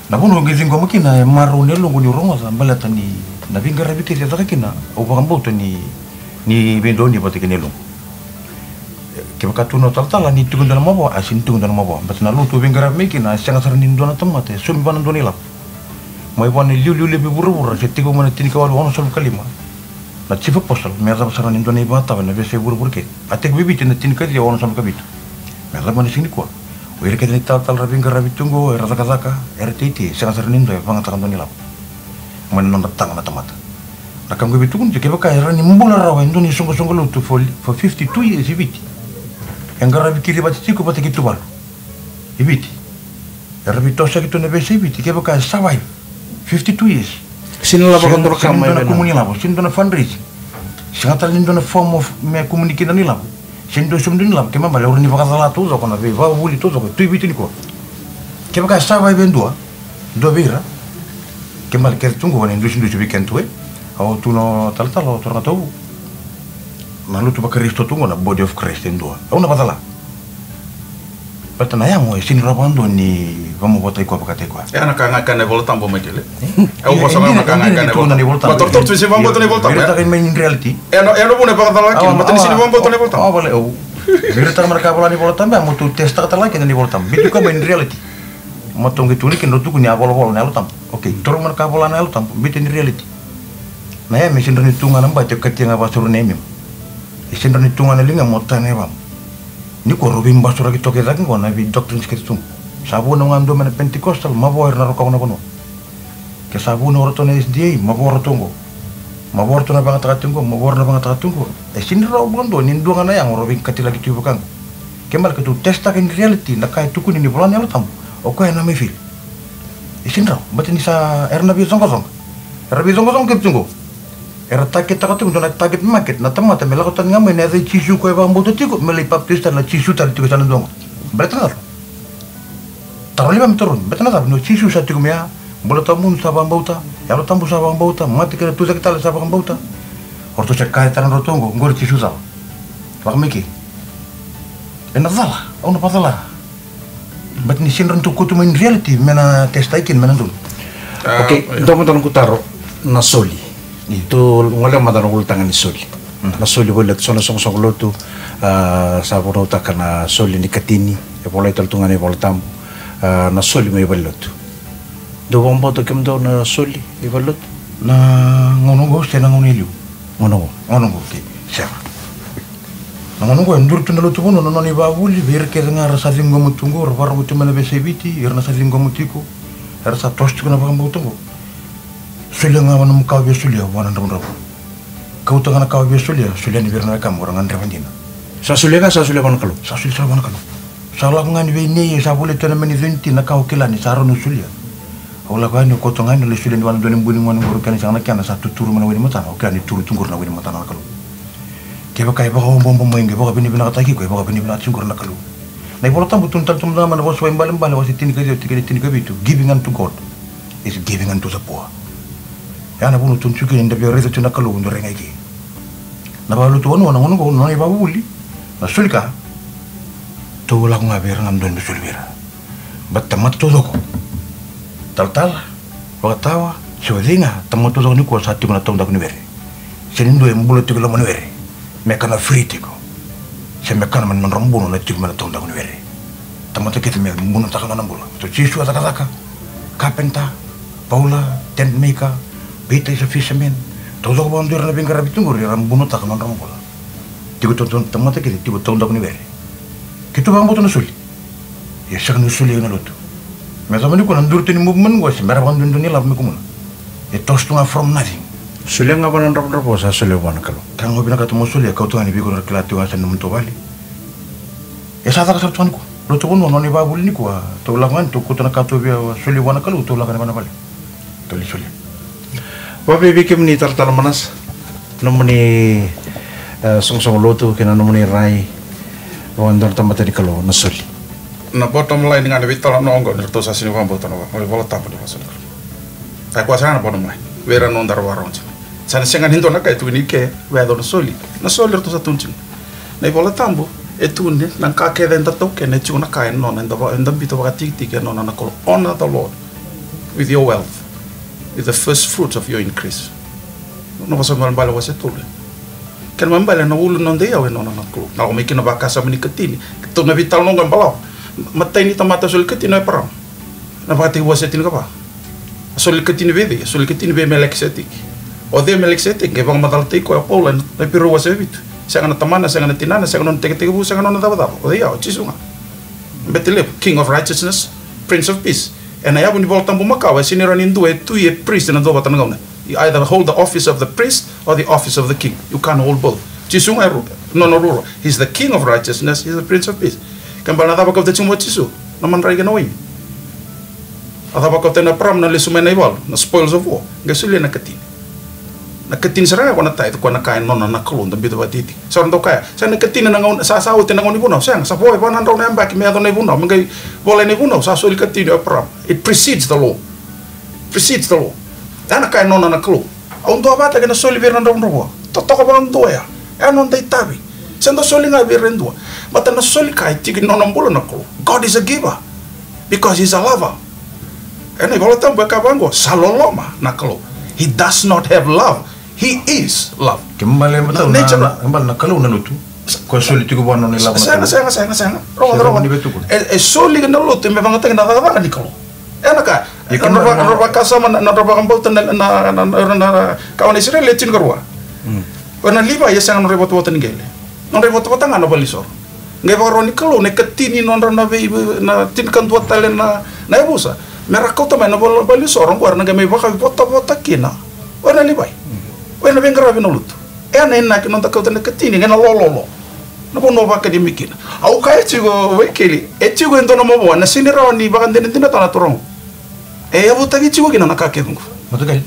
Na vanua au qai ciqoma kina e marau na yaloqu niu rogoca, baleta ni na veiqaravi kece e caka kina, au vakabauta ni, ni veidonui vata kei na yaloqu. Kevaka tukuna o talatala ni tiko e dua na mavoa, a sega ni tiko e dua na mavoa. Baleta na lotu au veiqaravi mai kina, a sega sara ni dua na tamata e saumi vua na dua na ilavo. Mai vua na iliuliu levu i vuravura, se tekivu mai na tinikawalu onosagavulu ka lima. Na chief apostle, me yacova sara ni dua na ivakatawa ena veiyasai vuravura kece. A tekivu i Viti ena tinikaciwa onosagavulu ka vitu. Me yacova mai na siga nikua. O ira kece na italatala era veiqaravi tu qo, era cakacaka, era teitei, sega sara ni dua e vagataka dua na ilavo mai na nodra taga na tamata. Na ka qo e veitukuni tiko, kevaka e rawa ni bula rawa e dua na isoqosoqo lotu for, for fifty-two years i Viti. E qaravi Kiribati tiko vata kei Tuvalu. I Viti. Era veitosoyaki tu na veiyasai Viti, kevaka e survive fifty-two years. Sega ni lavo vakadua na ka mai vei na. Sega ni dua na kumuni lavo, sega ni dua na fundraising. Sega tale ni dua na form of me kumuni kina ni lavo. Sega ni dua e saumi dua ni lavo, kena ibalebale e rawa ni vakacala taucoko na veivakavuvuli taucoko e tu i Viti nikua. Kevaka e survive e dua, dua vei ira, kena ibalebale kece tu qo na idusidusi vei keda tu e. Au tukuna o talatala, o turaga tauvu. Na lotu vaKarisito tu qo na body of Christ e dua. Au na vakacala. Baleta na yago e sega ni rawa vakadua ni vakamavoataki koya vakataki koya. E na ka ga e kaya na iVolatabu, Michael, e? Au vosa ga na ka ga e kaya na iVolatabu. Vakatorotoro tu se vakabauta na iVolatabu, e? Viritaka mai in reality. E na, e na vuna e vakacalaka kina, baleta ni sega ni vakabauta na iVolatabu. Awa, awa, awa, au viritaka mai na ka e vola na iVolatabu, e, mo tou testaka tale ga kina na iVolatabu. Viritaka mai in reality. Matou qai tukuna kina, rau tukuni a volavola na Yalo Tabu. Okay, toro mai na ka vola na Yalo Tabu, bita ni reality. Na yame e sega ni tu ga na bati, e katia ga vasaru na yame. E sega ni tu ga na liga mo tana e vamu. Nikua rau veibasuraki toka e cake qo na vei doctrines kece tu qo. Sa vuna ga dua mai na Pentecostal, mavoa era na rokova na vanua. Ke sa vuna o ratou na S D A, mavoa ratou qo. Mavoa ratou na vagataka tu qo, mavoa ratou na vagataka tu qo. E sega ni rawa vakadua ni dua ga na yago rau veikatilaki tu vaka qo. Ke mala keitou testaka in reality na ka e tukuni ni vola na Yalo Tabu, o koya na mai fili. E sega ni rawa, baleta ni sa era na veicoqacoqa. Era veicoqacoqa kece tu qo. Era targetaka tu dua na target market, na tamata me lako tani ga mai na yaca i Jisu koya e vakabauta tiko, me lai papitaiso tale na Jisu tale tiko e sa na dua qo. Baleta na cava? Taro li vei me taro ni, baleta na cava? Ni o Jisu sa tiko mai ya, bula tawamudu sa vakabauta, Yalo Tabu sa vakabauta, mate kei na tucake tale sa vakabauta. O ratou se kaya tale na nodratou qo, qori Jisu cala. Lako mai ke. Ena cala, au na vakacala. Baleta ni sega ni rawa ni tou kauta mai in reality me na testaki kina me na donu. Ah, okay, io. Dua mada noqu taro na soli. Io. Tou gole mada na ulutaga ni soli. Mm. Na soli vale lotu, so na soqosoqo lotu, ah, sa vunautaka na soli ni katini, e volai tale tu ga na iVola Tabu, ah, na soli mai vale lotu. Dou vakabauta kemudou na soli i vale lotu? Na gauna oqo se na gauna e liu? Gauna oqo. Gauna oqo, okay. Sega. Na gauna oqo e duri tu na lotu vanua na nona ivakavuvuli vei ira kece ga era sa ciqoma tu qo, ra vakarorogo tu mai na veiyasai Viti, ira na sa ciqoma tiko, era sa toso tiko na vakabauta oqo. Solia ga vua na nomu ka o via solia vua na dravudravua. Kauta ga na ka o via solia, solia yani vei ira na wekamu, ra gadreva dina. Sa solia ga, sa solia vua na Kalou. Sa solia sara vua na Kalou. Sa lako ga yani vei nei e sa volai tu ena mani centi na ka o kila ni sa rawa ni solia. Au lako yani, au kauta ga yani, au lai solia yani vua na dua na bui ni gone qori, kena sega na kena, sa tuturu mai na wai ni matana, au kila ni turu tu qori na wai ni matana na Kalou. Kevaka e vakaobaoba mai qai vakavinavinakataki iko, e vakavinavinakataki qori na Kalou. Na iVola Tabu tukuna tale tu mada ga mai na Vosa Vakaibalebale wase tinikaciwa tikina e tinikavitu, giving unto God is giving unto the poor. Ya na vanua tukuna tiko kina ni da via raica tu na Kalou, da rai ga i ke. Na vale lotu vanua na gauna oqo, na nona ivakavuvuli, na soli ka, tou lako ga vei ira ga me dodonu me soli vei ira. Baleta tamata taucoko, talatala, vakatawa, se o cei ga, tamata taucoko nikua sa tiko na taudaku ni were. Se ni dua e bula tiko e loma ni were me kana free tiko, se me kana mai na nodra buno na tiko mai na taudaku ni were. Tamata kece me bunotaka na nona bula. So Jisu a cakacaka, carpenter, Paula, tent maker, Peter is a fisherman. Taucoko vakadua era na veiqaravi tu qori era bunotaka na nodra bula. Tiko taudaku, tamata kece tiko taudaku ni were. Keitou vakabauta na soli. Ia sega ni solia ena lotu. Me yacova nikua na duri tu ni movement qo se bera vakadua ni dua na ilavo me kumuna. E toso tu ga from nothing. Solia ga vua na dravudravua, sa solia vua na Kalou. Ka ga o vinakata mo solia, kauta ga yani vei iko, na ra kila tiko ga sa na nomutou vale. E sa caka sara tu ga nikua. Lotu vanua, nona ivakavuvuli nikua. Tou lako ga yani, tou kauta na ka tou via solia vua na Kalou, tou lako yani vua na vale. Tou lai solia. Vakaevei vei kemuni talatala Manasa, nomuni, e, soqosoqo lotu kei na nomuni rai vaka dua na tamata ni Kalou na soli? Na bottom line ga ni veitalanoa oqo ni ratou sa sega ni vakabauta na iVola Tabu ni vosa ni Kalou. E koya sara ga na bottom line vei ira na noda ra vakarorogo tiko. Sa na sega ni dua na ka e tukuni ke vei ira na soli. Na soli ratou sa tukuna tiko. Na iVola Tabu e tukuni na ka kece eda taukena e tiko na ka e nona, eda va-, eda biuta vakatikitiki e nona na Kalou. Honor the Lord with your wealth, with the first fruits of your increase. Na Vosa Vakaibalebale wase tolu. Kena ibalebale na ulu ni noda iyau e nona na Kalou. Na lako mai kina na vakasama ni katini. Keitou na veitalanoa oqo e balavu. Matai ni tamata soli katini o Eparama. Na Vakatekivu wase tinikava. A soli katini vei cei? A soli katini vei Melekiseteki. O cei o Melekiseteki? Qai vakamacalataki koya o Paula ena Iperiu wase vitu. Sega na tamana, sega na tinana, sega na nona tekitekivu, sega na nona cavacava. O cei ya? O Jisu ga. Bete levu, King of Righteousness, Prince of Peace. Ena yavu ni Vola Tabu makawa, e sega ni rawa ni dua e tui, e priest ena dua vata na gauna. You either hold the office of the priest or the office of the king. You can't hold both. Jisu ga e ru-, nona ruarua. He's the King of Righteousness, he's the Prince of Peace. Kena ibalebale na cava kauta tiko mai o Jisu? Na madrai kei na waini. A cava kauta na Eparama na lesu mai na ivalu, na spoils of war, qai solia na katini. Na katini sara ga vua na tithe, koya na ka e nona na Kalou, da biuta vakatikitiki. Sa ra dau kaya, sa na katini na gauna, sa, sa oti na gauna ni vunau, sega, sa vo e va na drau na yabaki me yaco na ivunau, me qai volai na ivunau, sa soli katini o Eparama. It precedes the law. Precedes the law. Ya na ka e nona na Kalou. Au duavata kei na soli vei ira na dravudravua. Totoka vakadua ya. E a noda itavi. Se da soli ga vei ira e dua. Baleta na soli ka e tiko ena nona bula na Kalou. God is a giver. Because he's a lover. Ena iVola Tabu e kaya vaqo, sa loloma na Kalou. He does not have love. He is love. Kena ibalebale na, na, na Kalou na lotu. Ko soli tiko vua na nona ilavo na Kalou. Sega, sega, sega, sega. Rogoca, rogoca. E, e soli na lotu me vakayagataki na cakacaka ni Kalou. E na ka, e na nodra vakasama, na nodra vakabauta na, na, na, na, na kawa na Isireli e tinikarua. O ira na Livai e sega na nodra ivotavota ni qele. Nodra ivotavota ga na valenisoro. Qai vakarau ni Kalou na ikatini nodra na vei, na tinikadua tale na, na yavusa. Me ra kauta mai na valenisoro, oqo era na qai mai vakaivotavota kina. O ira na Livai. O ira na veiqaravi na lotu. E na inaki noda kauta na ikatini, qai na lololo. Na vanua vakadimi kina. Au kaya tiko, Waikeli, e tiko e dua na mavoa, na sega ni rawa ni vakadinadinataka na turaga. E yavutaki tiko kina na ka kece qo. Matakali.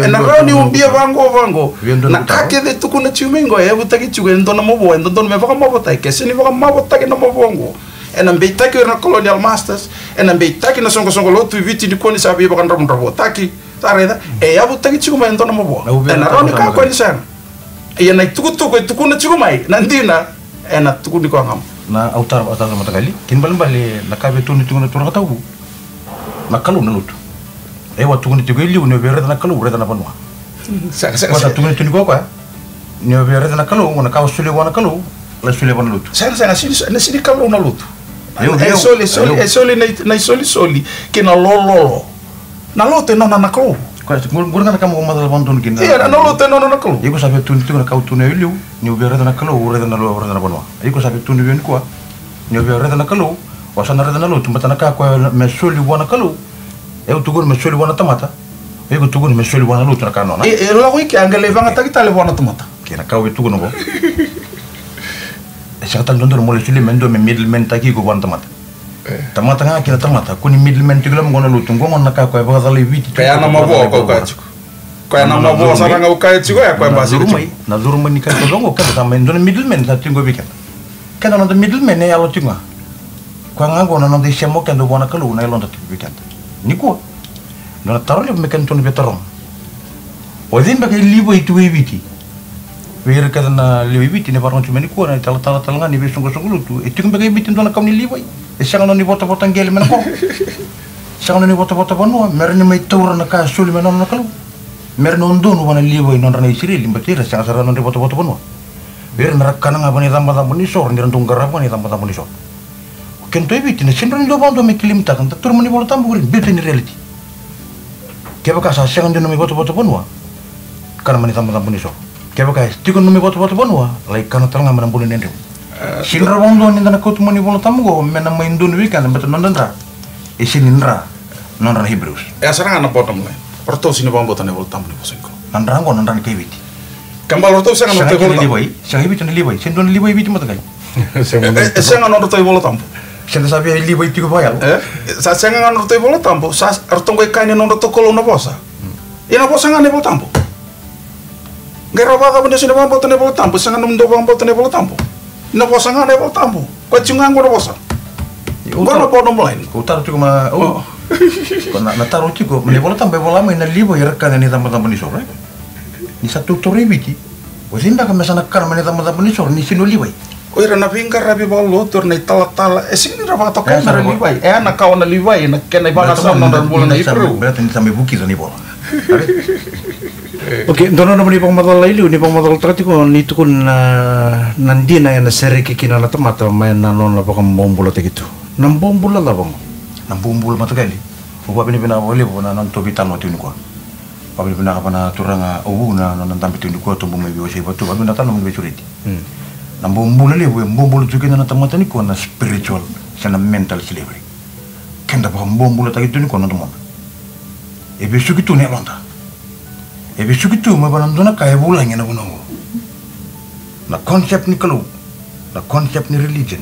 Ena rawa ni ubia vaqo, vaqo. Na ka kece e tukuna tiko mai qo, e yavutaki tiko e dua na mavoa, e dodonu me vakamavotaki, ke sega ni vakamavotaki na mavoa qo. Ena beitaki o ira na colonial masters, ena beitaki na soqosoqo lotu i Viti nikua ni sa veivakadravudravutaki. Sa raica, e yavutaki tiko mai e dua na mavoa. Ena rawa ni kaya o koya ni sega. Ia na itukutuku e tukuna tiko mai, na dina, ena tukuni koya ga mai. Na au taro, au taro matakali. Kena ibalebale na ka via tukuni tiko na turaga tauvu. Na Kalou na lotu. E au a tukuni tiko e liu ni o via raica na Kalou, raica na vanua. Sega, sega, sega. Tukuni tiko o koya. Ni o via raica na Kalou, na ka o solia vua na Kalou, lai solia vua na lotu. Sega, sega, na sega ni Kalou na lotu. E soli, e soli, e soli na isolisoli kei na lololo. Na lotu e nona na Kalou. Koya, qori, qori ga na ka mo macala vakadodonu kina. Ia, na lotu e nona na Kalou. Iko sa via tukuni tiko na ka au tukuna e liu, ni o via raica na Kalou, raica na lo, raica na vanua. Iko sa via tukuna vei au nikua, ni o via raica na Kalou, o sa na raica na lotu, baleta na ka koya me soli vua na Kalou. E au tukuna me soli vua na tamata. Iko tukuna me soli vua na lotu na ka nona. E, e lako i ke, a qai lai vagataki tale vua na tamata. Kei na ka au via tukuna qo. E sega tale ni dodonu mo lai solia me dua me middleman taki iko vua na tamata. Tamata ga kei na tamata, ko ni middleman tiko loma qo na lotu, qo na ka koya e vakacalai Viti tiko. Koya na mavoa koya tiko. Koya na mavoa sara ga au kaya tiko, ya koya basika tiko. Na curu mai ni ka tiko qo, keda sa mai dua na middleman sa tiko vei keda. Keda noda middleman e yalo tiko ga. Koya ga qo na noda isema o keda vua na Kalou na yaloda tiko vei keda. Nikua. Dua na taro levu me kedatou na via taroga. O cei beka e Livai tu e Viti? Vei ira kece na lewe i Viti, ni vakarorogo tiko mai nikua, na italatala tale ga ni veisoqosoqo lotu. E tiko beka e Viti dua na kawa ni Livai? E sega nona ivotavota qele mai na koro. Sega nona ivotavota vanua, me rawa ni mai taura na ka e soli mai nona na Kalou. Me ra na donu vua na Livai nodra na Isireli, baleta ira sega sara nodra ivotavota vanua. Vei ira me ra kana ga vua na icabocabo ni soro, ni ra dau qarava ga na icabocabo ni soro. O kedatou e Viti, na sega ni dua vakadua me kilimitaka, da taura mai na iVola Tabu qori, biuta ni reality. Kevaka sa sega ni nomu ivotavota vanua, kana mai na icabocabo ni soro. Kevaka e tiko na nomu ivotavota vanua, lai kana tale ga mai na bula ni yadreva. Sega ni rawa vakadua ni da na kauta mai na iVola Tabu qo me na mai donu vei keda, baleta noda dra e sega ni dra nodra na Hebrews. E sara ga na bottom line. Ratou sega ni vakabauta na iVola Tabu ni vosa ni Kalou. Na dra qo na dra ni kai Viti. Kena ibalebale ratou sega na nodratou iVola Tabu. Sega i Viti na Livai, sega ni dua na Livai i Viti matakali. E sega nodratou iVola Tabu. Se da sa via Livai tiko vakayalo. E? Sa sega ga nodratou iVola Tabu, sa ratou qai kaya ni nodratou Kalou na vosa. Ia na vosa ga na iVola Tabu. Qai rau vakacava ni o sega ni vakabauta na iVola Tabu, sega nomudou vakabauta na iVola Tabu. Na vosa ga na iVola Tabu. Koya tiko ga qo na vosa. Qo na bottom line. Ko taro tiko ma, o. Ko na, na taro tiko, ma na iVola Tabu e vola mai na Livai era kana ni icabocabo ni soro, e? Ni sa tautaura i Viti. O cei beka me sa na kana mai na icabocabo ni soro ni sega ni o Livai? O ira na veiqaravi vakalotu, o ira na italatala, e sega ni ra vakatokai me ra Livai. E a na kawa na Livai, na kena ivakasama na nodra bula na Iperiu. Baleta ni sa mai vukica na ivola. Okei, dua na nona mani vakamacala i liu, ni vakamacalataka tiko, ni tukuna na, na dina ena sereki kina na tamata, mai na nona vakabobulataki tu. Na bobula cava qo? Na bobula matakali. Au vakavinavinaka vakalevu na nodatou veitalanoa tiko nikua. Vakavinavinaka vua na turaga au vu na nona dabe tiko nikua, Tobu mai Veiwasei Vatu, vakavinavinaka tale na nona veisureti. Na bobula levu e bobula tu kina na tamata nikua na spiritual se na mental slavery. Keda vakabobulataki tu nikua na domoda. E vesuki tu na yaloda. E vesuki tu mai vua na dua na ka e vulagi ena vanua oqo. Na concept ni Kalou, na concept ni religion,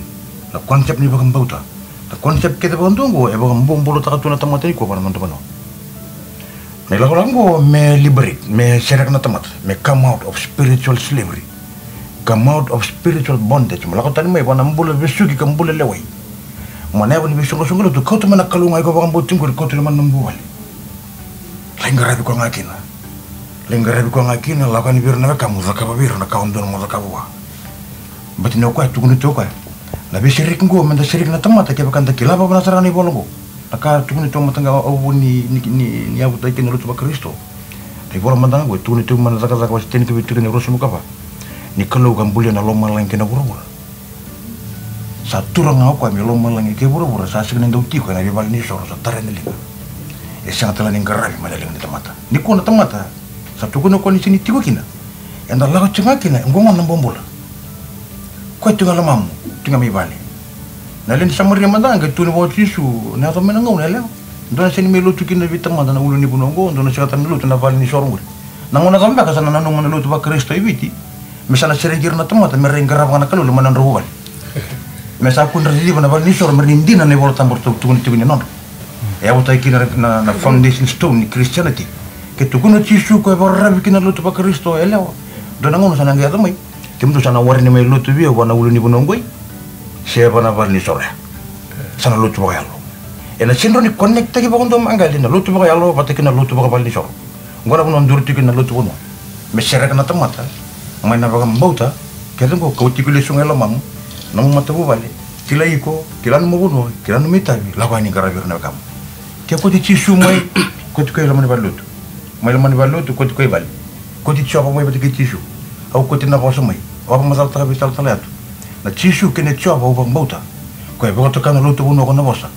na concept ni vakabauta, na concept kece vakadua oqo e vakabobulataka tu na tamata nikua vua na noda vanua. Na ilakolako oqo me liberate, me sereka na tamata, me come out of spiritual slavery, come out of spiritual bondage, mo lako tani mai vua na bula vesuki ka bula lewai. Mo na yavu ni veisoqosoqo lotu, kauta mai na Kalou ga iko vakabauti qori, kauta mai na nomu vuvale. Lai qaravi koya ga kina. Lai qaravi koya ga kina, lako yani vei ira na wekamu, cakava vei ira na ka o dodonu mo cakava vua. Baleta ni o koya tukuna tu o koya. Na veisereki qo, meda sereki na tamata, kevaka da kila vakavinaka sara na ivola qo. Na ka tukuna tu o Mataqa, au vu ni, ni, ni, ni yavutaki kina na lotu vaKarisito. Na ivola mada ga qo, e tukuna tu mai na Cakacaka wase tinikavitu tikina e ruasagavulu ka va. Ni Kalou ka bulia na lomalagi kei na vuravura. Sa tura ga o koya mai lomalagi kei vuravura, sa sega ni dau tiko ena veivale ni soro, sa tara ena liga. E sega tale ni qaravi mai na liga ni tamata. Nikua na tamata sa tukuna o koya ni sega ni tiko kina. Eda lako tiko ga kina e qo gona na bobula. Koya tu ga lomamu, tu ga mai vale. Na lewe ni Samaria mada ga e tukuna vua o Jisu, na yaco mai na gauna yalewa. Dua na sega ni mai lotu kina vei tamata na ulunivanua oqo, dua na sega tale ni lotu na vale ni soro oqori. Na gauna cava beka sa na nanuma na lotu vaKarisito e Viti me sa na sereki ira na tamata me ra qarava ga na Kalou mai na nodra vuvale? Me sa kua ni ra ciciva na vale ni soro me ra ni dina na iVola Tabu ratou tukuna tiko ni nodra. E yavutaki kina na, na, na foundation stone ni Christianity. Ke tukuna o Jisu koya e vakararavi kina na lotu vaKarisito yalewa, dua na gauna sa na qai yaco mai, kemudou sa na wareni mai lotu vei au vua na ulunivanua oqoi se vua na vale ni soro ya. Sa na lotu vakayalo. Ena sega ni rawa ni connecttaki vakadua maqali na lotu vakayalo vata kei na lotu vakavale ni soro. Oqo na vanua duri tiko kina na lotu vanua me sereka na tamata mai na vakabauta kece oqo, kau tiko lesu ga e lomamu, nomu matavuvale, kila iko, kila nomu vanua, kila nomu itavi, lako yani qaravi ira na wekamu. Ke kauti Jisu mai, kauti koya i loma ni valelotu. Mai loma ni valelotu, kauti koya i vale. Kauti Jiova mai vata kei Jisu. Au kauti na vosa mai. Au vakamacalataka vei talatala yatu. Na Jisu kei na Jiova au vakabauta, koya e vakatoka na lotu vanua ko Navosa.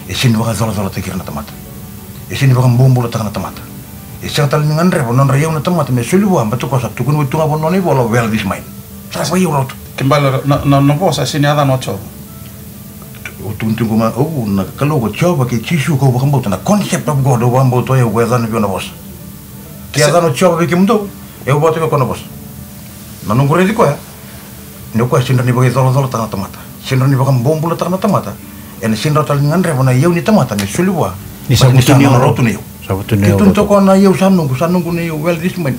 E sega ni vakacolacolataki ira na tamata. E sega ni vakabobulataka na tamata. E sega tale ni gadreva na nodra iyau na tamata me soli vua, baleta o koya sa tukuna tu ga vua na nona ivola, wealth is mine. Sa vakaiyau rawa tu. Ke bale na, na, na vosa e sega ni yacana o Jiova. Au tukuna tiko ga, au na Kalou ko Jiova kei Jisu kau vakabauta, na concept of God au vakabauta, o yau ko yacana vei au na vosa. Ke yacana o Jiova vei kemudou, e au vakatoka koya na vosa. Na noqu raici koya, ni o koya sega ni rawa ni vakaicolacolataka na tamata, sega ni rawa ni vakabobulataka na tamata. Ena sega ni rawa tale ni gadreva na iyau ni tamata me soli vua. Ni sa vutuniyau, sa vutuniyau. Ke tukuna toka na iyau sa noqu, sa noqu na iyau, wealth is mine.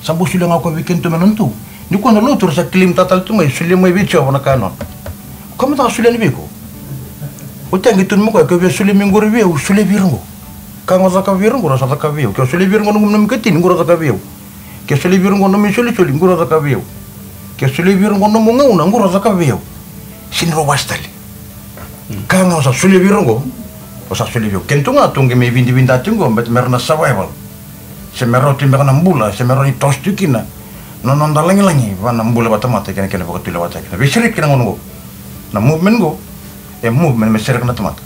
Sa bau solia ga o koya vei kedatou me nodatou. Nikua na lotu ra sa claim-taka tale tu mai, solia mai vei Jiova na ka e nona. O koya mada ga solia yani vei iko. Oti ya qai tukuna mai o koya, ke o via solia mai qori vei au, solia vei ira qo. Ka ga o cakava vei ira qo, ra sa cakava vei au. Ke o solia vei ira qo nomu, nomu ikatini, qori o cakava vei au. Ke solia vei ira qo nomu isolisoli, qori o cakava vei au. Ke solia vei ira qo nomu gauna, qori o cakava vei au. Sega ni ra wasi tale. Ka ga o sa solia vei ira qo, o sa solia vei au. Kedatou ga tou qai mai vidavida tiko qo, baleta me ra na survival. Se me rawa tu beka na bula, se me rawa ni toso tu kina na noda lagilagi vua na bula vakatamata kei na kena vakatulewataki, na veisereki kei na gauna oqo. Na movement oqo e movement me sereka na tamata.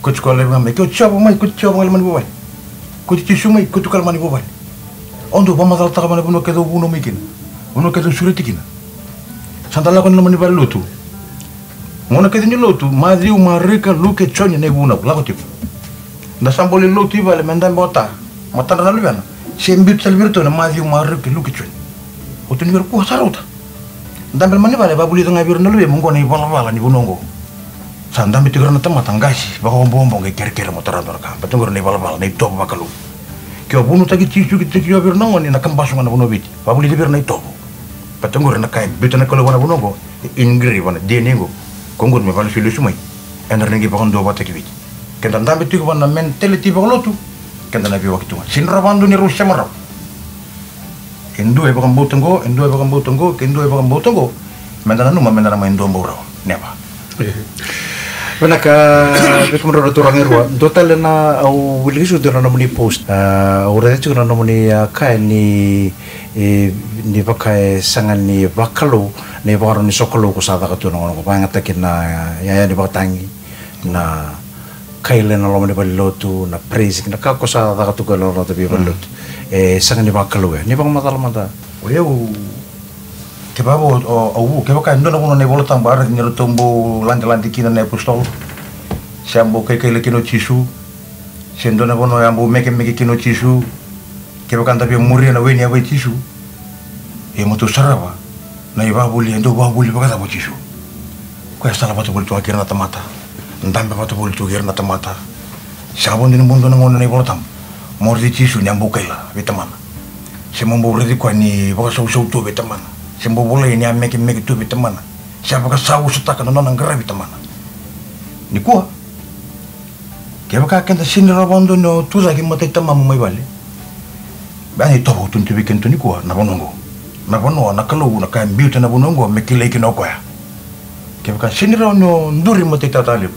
Kauti koya laivi ga mai, ke o Jiova mai, kauti Jiova ga i loma ni vuvale. Kauti Jisu mai, kauti koya i loma ni vuvale. Au dau vakamacalataka vua na vanua kece au vunau mai kina, vanua kece au sureti kina. Sa da lako ena loma ni valelotu. Gauna kece ni lotu, Maciu, Marika, Luke, Joni, na ivunau lako tiko. Da sa bau lai lotu i vale me dabe o ta, matadra na luvena, se biuta tale vei iratou na Maciu, Marika, Luke, Joni. O tukuna vei ira, kua, sa rauta. Dabe loma ni vale, vavulica ga vei ira na luvemu oqo na ivalavala ni vanua oqo. Sa dabe tiko ira na tamata qase, vakaobobo qai kerekere mo tara dua na ka, baleta oqo ira na ivalavala, na itovo vakalou. Ke o vunautaki Jisu ki, ki o vei ira na gone, na kabasu ga na vanua o Viti, vavulici vei ira na itovo. Baleta oqo ira na ka e biuta na Kalou vua na vanua oqo, e ingrain vua na D N A oqo. Ko oqo me vakalesui lesu mai, eda na qai vakaduavatataki Viti. Keda dabe tiko vua na mentality vakalotu, keda na veiwaki tu ga. Sega ni rawa vakadua ni rau sema rawa. E dua e vakabauta oqo, e dua e vakabauta oqo, ke dua e vakabauta oqo, meda nanuma meda na mai dua bau rawa. Never. Vinaka, vei kemudrau na turaga e rua. Dua tale na, au wilika tiko dua na nomuni post. A, au raica tiko na nomuni, a, kaya ni, e, ni vaka e sega ni vakalou na ivakarau ni sokalou ko sa caka tu na gauna oqo, vakayagataki na, a, iyaya ni vakatagi, na kaila ena loma ni valelotu, na praise, na ka ko sa caka tu ko e loma ni valelotu. E sega ni vakalou ya. Ni vakamacala mada. O yau, kevaka o, o, au, kevaka e dua na vanua na iVola Tabu a raica ni ratou bau ladelade kina na iapositolo, se a bau kaikaila kina o Jisu, se dua na vanua a bau mekemeke kina o Jisu, kevaka da via muria na we ni yava i Jisu, ia mo tou sarava na ivakavuvuli, e dau vakavuvuli vakacava o Jisu. Koya e sala vata voli tu ga kei ira na tamata, dabe vata voli tu kei ira na tamata. Sega vakadua ni bau dua na gauna na iVola Tabu mo raici Jisu ni a bau kaila vei Tamana, se mo bau raici koya ni vakasausau tu vei Tamana, se bau volai ni a mekemeke tu vei Tamana, se a vakasausataka na nona qaravi Tamana. Nikua, kevaka keda sega ni rawa vakadua ni o tu cake i matai tamamu mai vale, beka na itovo au tukuna tu vei kedatou nikua, na vanua oqo, na vanua, na Kalou, na ka e biuta na vanua oqo me kilai kina o koya. Kevaka sega ni rawa ni o duri i matai Tata Levu,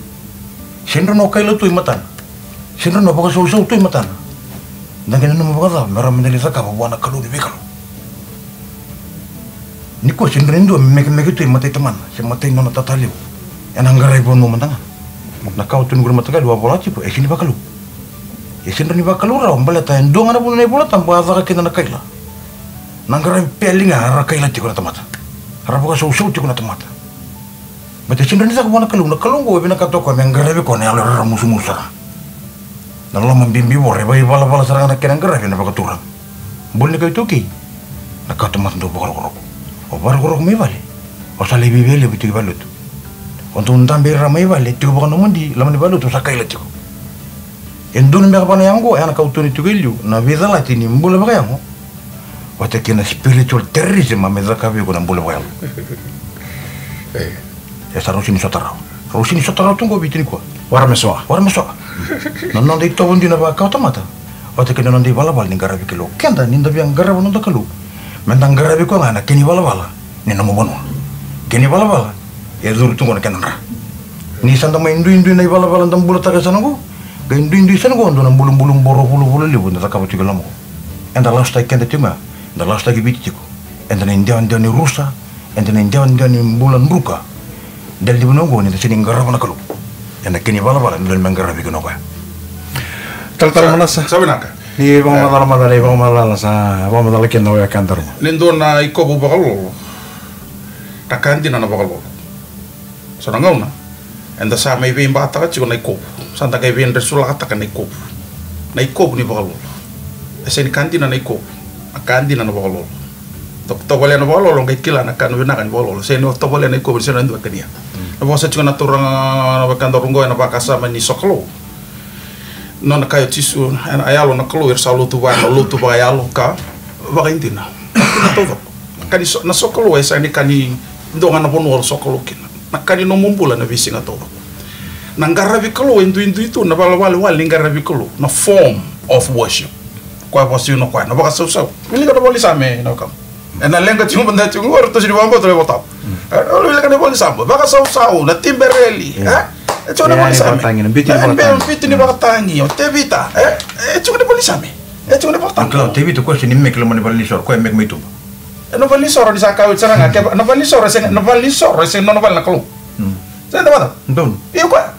sega ni rawa ni o kaila tu i matana, sega ni rawa ni o vakasausau tu i matana, da qai nanuma vakacava me rawa meda lai cakava vua na Kalou ni veikalou? Nikua sega ni dua me mekemeke tu i matai Tamana se matai nona Tata Levu. Ena qaravi vanua mada ga. Na ka o tukuna qori mataqali, au a vola tiko, e sega ni vakalou. E sega ni rawa ni vakalou rawa, baleta e dua ga na vuna na iVola Tabu a caka kina na kaila. Na qaravi pele ga era kaila tiko na tamata. Era vakasausau tiko na tamata. Baleta e sega ni rawa ni caka vua na Kalou, na Kalou oqo e vinakata o koya me qaravi koya na yalo e raramusumusu sara. Na loma bibi vua e vakaivalavala sara ga na kena qaravi ena vakaturaga. Bula ni kai iTaukei, na ka tamata dau vakarokoroko. O vakarokoroko mai vale, o sa lai viavia levu tiko i valelotu. O dau dabe i ra mai vale, tiko vakanomodi, loma ni valelotu, o sa kaila tiko. E donu beka vua na yago, e a na ka au tukuna tiko e liu, na veicalati ni bula vakayago. Vata kei na spiritual terrorism a mai cakava vei iko na bula vakayalo. E sa rau sega ni sota rawa. Rau sega ni sota rawa tu qo Viti nikua. Wara me soa. Wara me soa. Na noda itovo dina vakatamata. Vata kei na noda ivalavala ni qaravi Kalou. Keda ni da via qarava noda Kalou, me da qaravi koya ga ena kena ivalavala ni nomu vanua. Kena ivalavala e curu tu qo na kena dra. Ni sa da mai duidui na ivalavala da bulataka e sa na qo, qai duidui sa na qo dua na bulubulu boro vulavula levu da cakava tiko e loma qo. Eda lasutaki keda tiko ga, eda lasutaki Viti tiko. Eda na idewadewa ni rusa, eda na idewadewa ni bula druka. Dela ni vanua oqo ni da sega ni qarava na Kalou ena kena ivalavala e dodonu me qaravi kina o koya. Talatala Manasa. Sa vinaka. Ni vakamacala, macala, ni vakamacala sa vakamacala kina na wekadaru. Ni dua na ikovu vakalolo, na ka dina na vakalolo. So na gauna eda sa mai veibataka tiko na ikovu, sa da qai veidresulakataka na ikovu. Na ikovu ni vakalolo. E sega ni ka dina na ikovu. Na ka dina na vakalolo. Tovolea na vakalolo, qai kila na ka na vinaka ni vakalolo. Sega ni tovolea na ikovu, sega ni dua e kania. Na vosa tiko na turaga na wekadaru oqo ena vakasama ni sokalou. Nona kaya o Jisu, ena yalo na Kalou, era sa lotu vaya, na lotu vakayalo ka vakaidina. Na taucoko. Ka ni so, na sokalou e sega ni ka ni dua ga na vanua o sokalou kina. Na ka ni nomu bula na veisiga taucoko. Na qaravi Kalou e duidui tu na valewalewale ni qaravi Kalou, na form of worship. Koya vakasau na koya na vakasausau. Wilika na valisame na wekaqu. Ena leqa tiko mada tiko qori, tosi ni vakabauta na iVolatabu. E, o wilika na valisame, vakasausau, na tibereli, e? E tiko na valisame. Bitu ni vakatagi, o Tevita, e? E tiko na valisame. E tiko na vakatagi. Tevita koya sega ni meke loma ni valenisoro, koya e meke mai tuba. E na valenisoro ni sa kaya oti sara ga, keva na valenisoro e sega, na valenisoro e sega ni nona vale na Kalou. Sega ni vata? Donu. Io koya.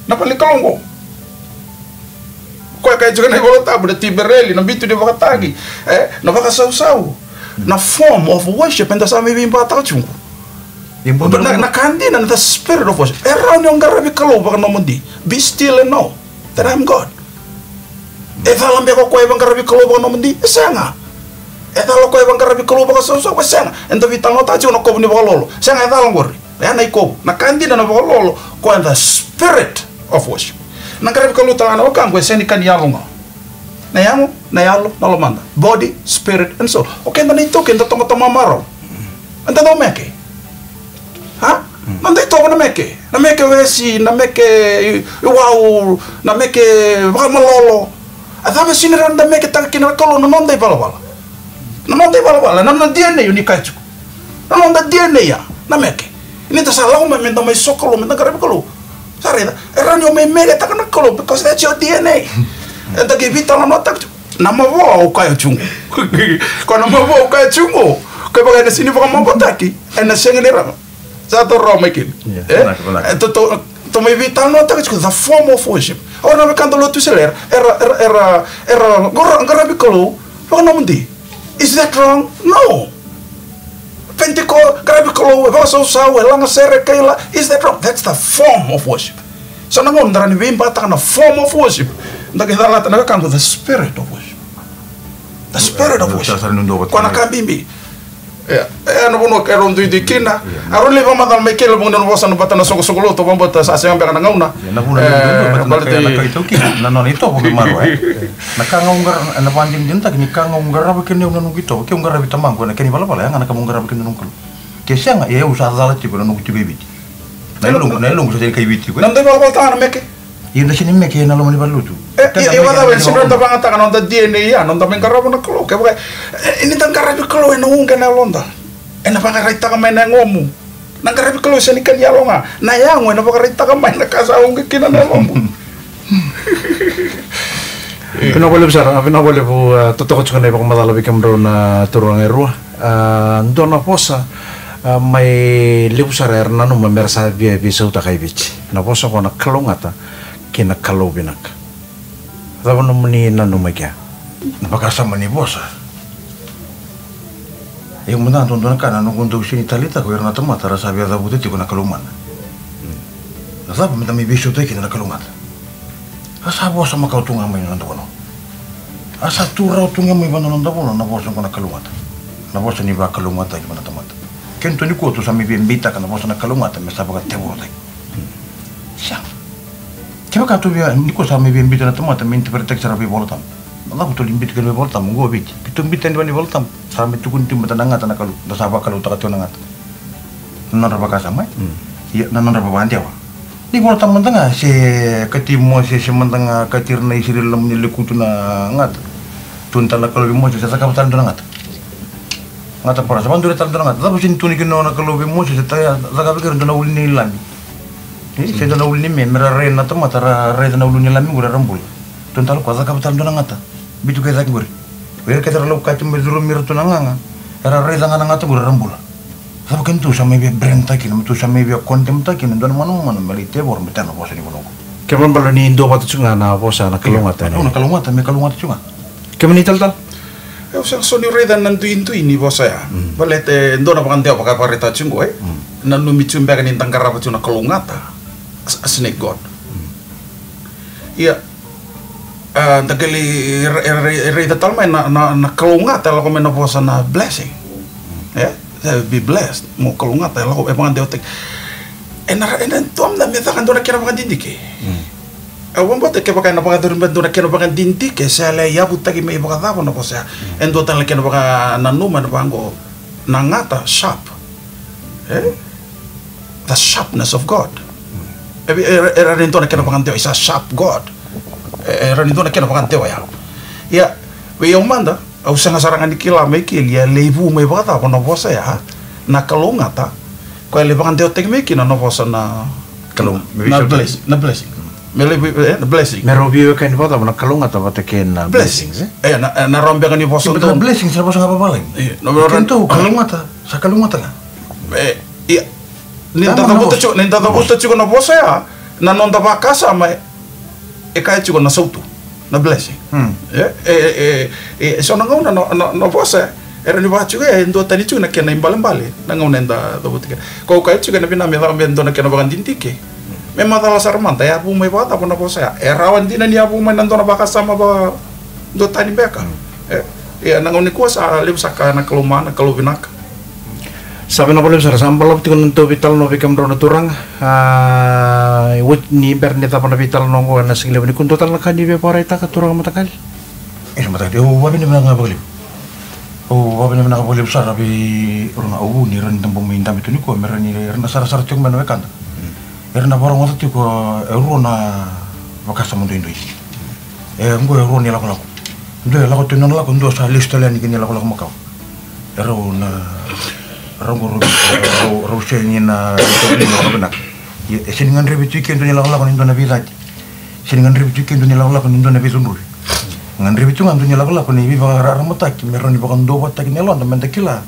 Na vale ni Kalou oqo. Koya kaya tiko na iVolatabu, na tibereli, na bitu ni vakatagi, e, na vakasausau, na form of worship eda sa mai veibataka tiko. Na, na ka dina na the spirit of worship. E rawa ni o qaravi Kalou vakanomodi. Be still and know that I am God. E cala beka o koya e vaqaravi Kalou vakanomodi? E sega. E cala o koya e vaqaravi Kalou vakasausau? E sega. Eda veitalanoataka tiko na kovu ni vakalolo. Sega, e cala oqori. E a na ikovu. Na ka dina na vakalolo, koya the spirit of worship. Na qaravi Kalou tale ga na wekaqu e sega ni ka ni yalo ga. Na yago, na yalo, na lomada. Body, spirit and soul. O keda na iTaukei eda toqo tamamarau. Eda dau meke. A? Noda itovo na meke. Na meke wesi, na meke i, iwau, na meke vakamalolo. A cava e sega ni rawa ni da meketaka kina na Kalou? Na noda ivalavala. Na noda ivalavala, na noda D N A o ni kaya tiko. Na noda D N A ya, na meke. Ni da sa lako mai me da mai sokalou, me da qaravi Kalou. Sa raica, e rawa ni o mai meketaka na Kalou because that's your D N A. Eda qai veitalanoataka tiko. Na mavoa au kaya tiko qo. Ko na mavoa au kaya tiko qo. Kevaka ena sega ni vakamavotaki, ena sega ni rawa. Sa taura rawa mai kina. E? Tou mai veitalanoataka tiko the form of worship. O na wekada lotu Isireli era, era, era, era qaravi Kalou vakanomodi. Is that wrong? No. Penitiko, qaravi Kalou e vakasausau, e lagasere, kaila. Is that wrong? That's the form of worship. So na gauna da rawa ni veibataka na form of worship, da qai calata na wekaqu the spirit of worship. The spirit of worship. Koya na ka bibi. Ia, e na vanua keirau duidui kina. A rau lai vakamacala mai kina, vuqa na vosa na bata na soqosoqo lotu, au vakabauta sa sega beka na gauna. Na vuna e baleta na kai tau kina na nona itovo vei marua. Na ka ga au qarava, na vakadinadinataki ni ka ga au qarava kina au na noqu itovo, ke au qaravi tamaqu ena kena ivalavala, ya ga na ka au qarava kina na noqu Kalou. Ke sega, ia au sa cala tiko na noqu tiko e Viti. Na iloqu, na iloqu sa tiko e Viti. Na dai valavala taga na meke. Ia da sega ni meke ena loma ni valelotu. E, e, e vacava e sega ni da vagataka na noda D N A ya, noda mai qarava na Kalou. Kevaka e, e, ni da qaravi Kalou ena uqeta na yaloda. Ena vakaraitaka mai na yagomu. Na qaravi Kalou e sega ni ka ni yalo ga. Na yago ena vakaraitaka mai na ka sa uqeta kina na yalomu. Vinaka vakalevu sara, vinaka vakalevu, e, totoka tiko na ivakamacala vei kemudrau na turaga e rua. A, dua na vosa, A, mai levu sara era nanuma me ra sa via veisautaka e Viti na vosa oqo na kalougata kei na kalou vinaka. Cava nomuni nanuma i kea? Na vakasama ni vosa. Ia mada dodonu na ka na noqu dau sega ni taleitaka o ira na tamata ra sa via cavuta tiko na kalou mana. Na cava meda mai veisautaki kina na kalougata? A sa vosa makawa tu ga mai na noda vanua. A sa tu rawa tu ga mai vua na noda vanua na vosa oqo na kalougata. Na vosa ni vakalougatataki vua na tamata. Kedatou nikua tou sa mai via beitaka na vosa na kalougata me sa vakatevorotaki. Sega. Kevaka tou via nikua sa mai via biuta na tamata me interpretaki sara veivolatabu. Na cava tou lai biuta kina veivolatabu oqo Viti? Keitou biuta yani vua na ivolatabu. Sa mai tukuni tu mada na gata na kalou, da sa vakaloutaka tiko na gata. Na nodra vakasama, e? Ia, na nodra vakadewa. Ni volatabu mada ga se kati Mosese mada ga, kati ira na Isireli na nomuni lekutu na gata. Tukuna tale na Kalou vei Mosese, sa cakava tale dua na gata. Gata parasa, vakaduri tale dua na gata. Cava sega ni tukuna kina na Kalou vei Mosese, sa cakava kina dua na ulu ni lami. E, se dua na ulu ni me, me ra rai na tamata, ra raica na ulu ni lami qori era bula. Tukuna tale o koya, cakava tale dua na gata. Biuta koya cake qori. O ira kece era laukati me curumi ira tu na gaga. Era raica ga na gata qori era bula. Cava keitou sa mai via brand-taki kina, me tou sa mai via condemn-taki kina, dua na manumanu me lai tevoro me tara na vosa ni vanua oqo. Kena ibalebale ni duavata tiko ga na vosa na kalougata. Io, na kalougata, me kalougata tiko ga. Kemuni talatala? Au sega soti ni raica na duidui ni vosa ya. Baleta e dua na vakadewa vakavakaraitaka tiko qo, e? Nanumi tiko beka ni da qarava tiko na kalougata as, as a snake god. Ia, a, da qai lai ra-, ra-, ra-, raica tale mai na, na, na kalougata e lako mai na vosa na blessing. E? Be blessed. Mo kalougata e lako, e vakadewataki. E na, e na dua mada me caka dua na kena vakadidike. Au vakabauta kevaka e na vakayacori me dua na kena vakadidike, se a lai yavutaki me ivakacava na vosa ya. E dua tale na kena vakananuma e na vaqo, na gata, sharp. E? The sharpness of God. E, e, e, e rawa ni dua na kena vakadewa, is a sharp God. E, e rawa ni dua na kena vakadewa ya. Ia, vei au mada, au sega sara ga ni kila mai keli, e lai vu mai vakacava na vosa ya, na kalougata, koya e lai vakadewataki mai kina na vosa na Kalou, me na veisautaki. Blessing, na blessing. Me lai vu, e, na blessing. Me rau veiwekani vakacava na kalougata vata kei na blessings, e? E, na, na rau beka ni vosa donu. Blessings, na vosa ga vavalagi. Io, na, na, keitou, kalougata, sa kalougata ga. E, ia. Ni da cavuta tiko, ni da cavuta tiko na vosa ya, na noda vakasama, e kaya tiko na sautu, na blessing. E, e, e, e, e so na gauna na, na, na vosa, e rawa ni vaka tiko, e duatani tiko na kena ibalebale, na gauna eda cavuta kina. Ko au kaya tiko, e na vinaka me caka me dua na kena vakadidike. Me macala sara mada, e a vu mai vakacava na vosa ya. E rawa dina ni a vu mai na dua na vakasama vaka duatani beka. E, ia, na gauna nikua sa levu saka na kalou mana, kalou vinaka. Sa vinaka vakalevu sara, sa balavu tiko na nodatou veitalanoa vei kemudrau na turaga. A, oti ni bera ni cava na veitalanoa oqo, e na siga levu nikua, dua tale na ka ni via vakaraitaka turaga mataqali? Isa mataqali, au vakavinavinaka vakalevu. Au vakavinavinaka vakalevu sara vei rau na auvu ni rawa ni da bau mai dabe tu nikua, me rawa ni ra na sarasara tiko mai na wekada. Era na vakarogoca tiko e rua na vakasama duidui. E, oqo e rua na ilakolako. Dua e lako tu na nona lako, dua sa lesu tale yani ki na ilakolako makawa. E rau na, rau oqo rau, rau, rau sega ni na, na vinaka. Ia, e sega ni gadrevi tu i ke dua na ilakolako ni dua na veicati. Sega ni gadrevi tu i ke dua na ilakolako ni dua na veicudruvi. Gadrevi tu ga dua na ilakolako ni veivakararamataki, me rawa ni vakaduavatataki na yaloda, me da kila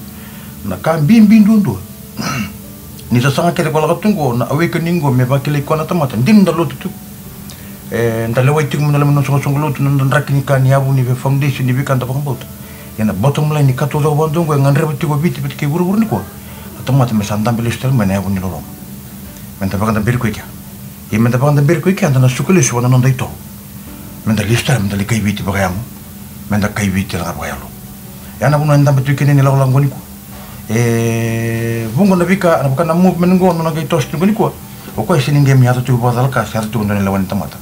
na ka bibi duadua. Ni sasaga kece ko lako tu qo, na awakening qo, me vakilai koya na tamata, dina da lotu tu. E, da lewai tiko mai na loma ni soqosoqo lotu, na, na draki ni ka ni yavu ni vei foundation ni veika da vakabauta. Ia na bottom line ni ka tou caka vakadua qo, e gadreva tiko o Viti vata kei vuravura nikua. Na tamata me sa dabe lesu tale mai na yavu ni loloma. Me da vakadaberi koya i kea. Ia me da vakadaberi koya i kea, da na suka lesu vua na noda itovo. Me da lesu tale, me da lai kai Viti vakayago. Me da kai Viti tale ga vakayalo. Ia na vanua e dabe tu kina na ilakolako qo nikua. E vuqa na veika, na vaka na movement qo, nona qai toso tiko nikua. O koya e sega ni qai mai yaco tiko vakacalaka, se yaco tiko dua na lewa ni tamata.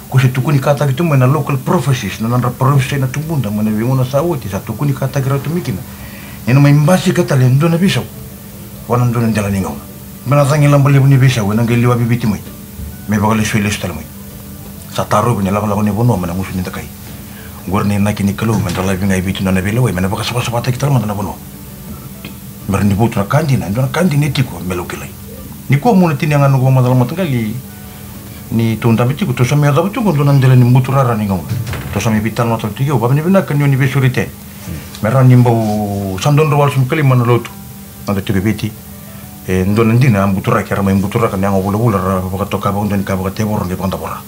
Ko se tukuni kataki tu mai na local prophecies, na nodra prophecy na tubuda mai na veigauna sa oti, sa tukuni kataki rawa tu mai kina. Ni na mai basika tale e dua na veisau. Vua na dua na dela ni gauna. Me na cagi laba levu ni veisau, ena qai liwavi Viti mai. Me vakalesui lesu tale mai. Sa tarovi na ilakolako ni vanua mai na gusu ni dakai. Oqori na inaki ni Kalou me dralavi ga i Viti na nona veilewai, me na vakasavasavataki tale mada na vanua. Me rawa ni votu na ka dina, e dua na ka dina e tiko me lau kilai. Nikua meu na tinia ga noqu vakamacala mataqali ni tou dabe tiko, tou sa mai yacova tiko dua na dela ni buturara ni gauna. Tou sa mai veitalanoa tale tiko, au vakavinavinaka ni o ni veisureti yani. Me rawa ni bau sa dua na drau walusagavulu ka lima na lotu. Noda tiko e Viti. E dua na dina a buturaki, era mai buturaka na yago vulavula, ra vakatoka vakadua ni ka vakatevoro ni vakadavora.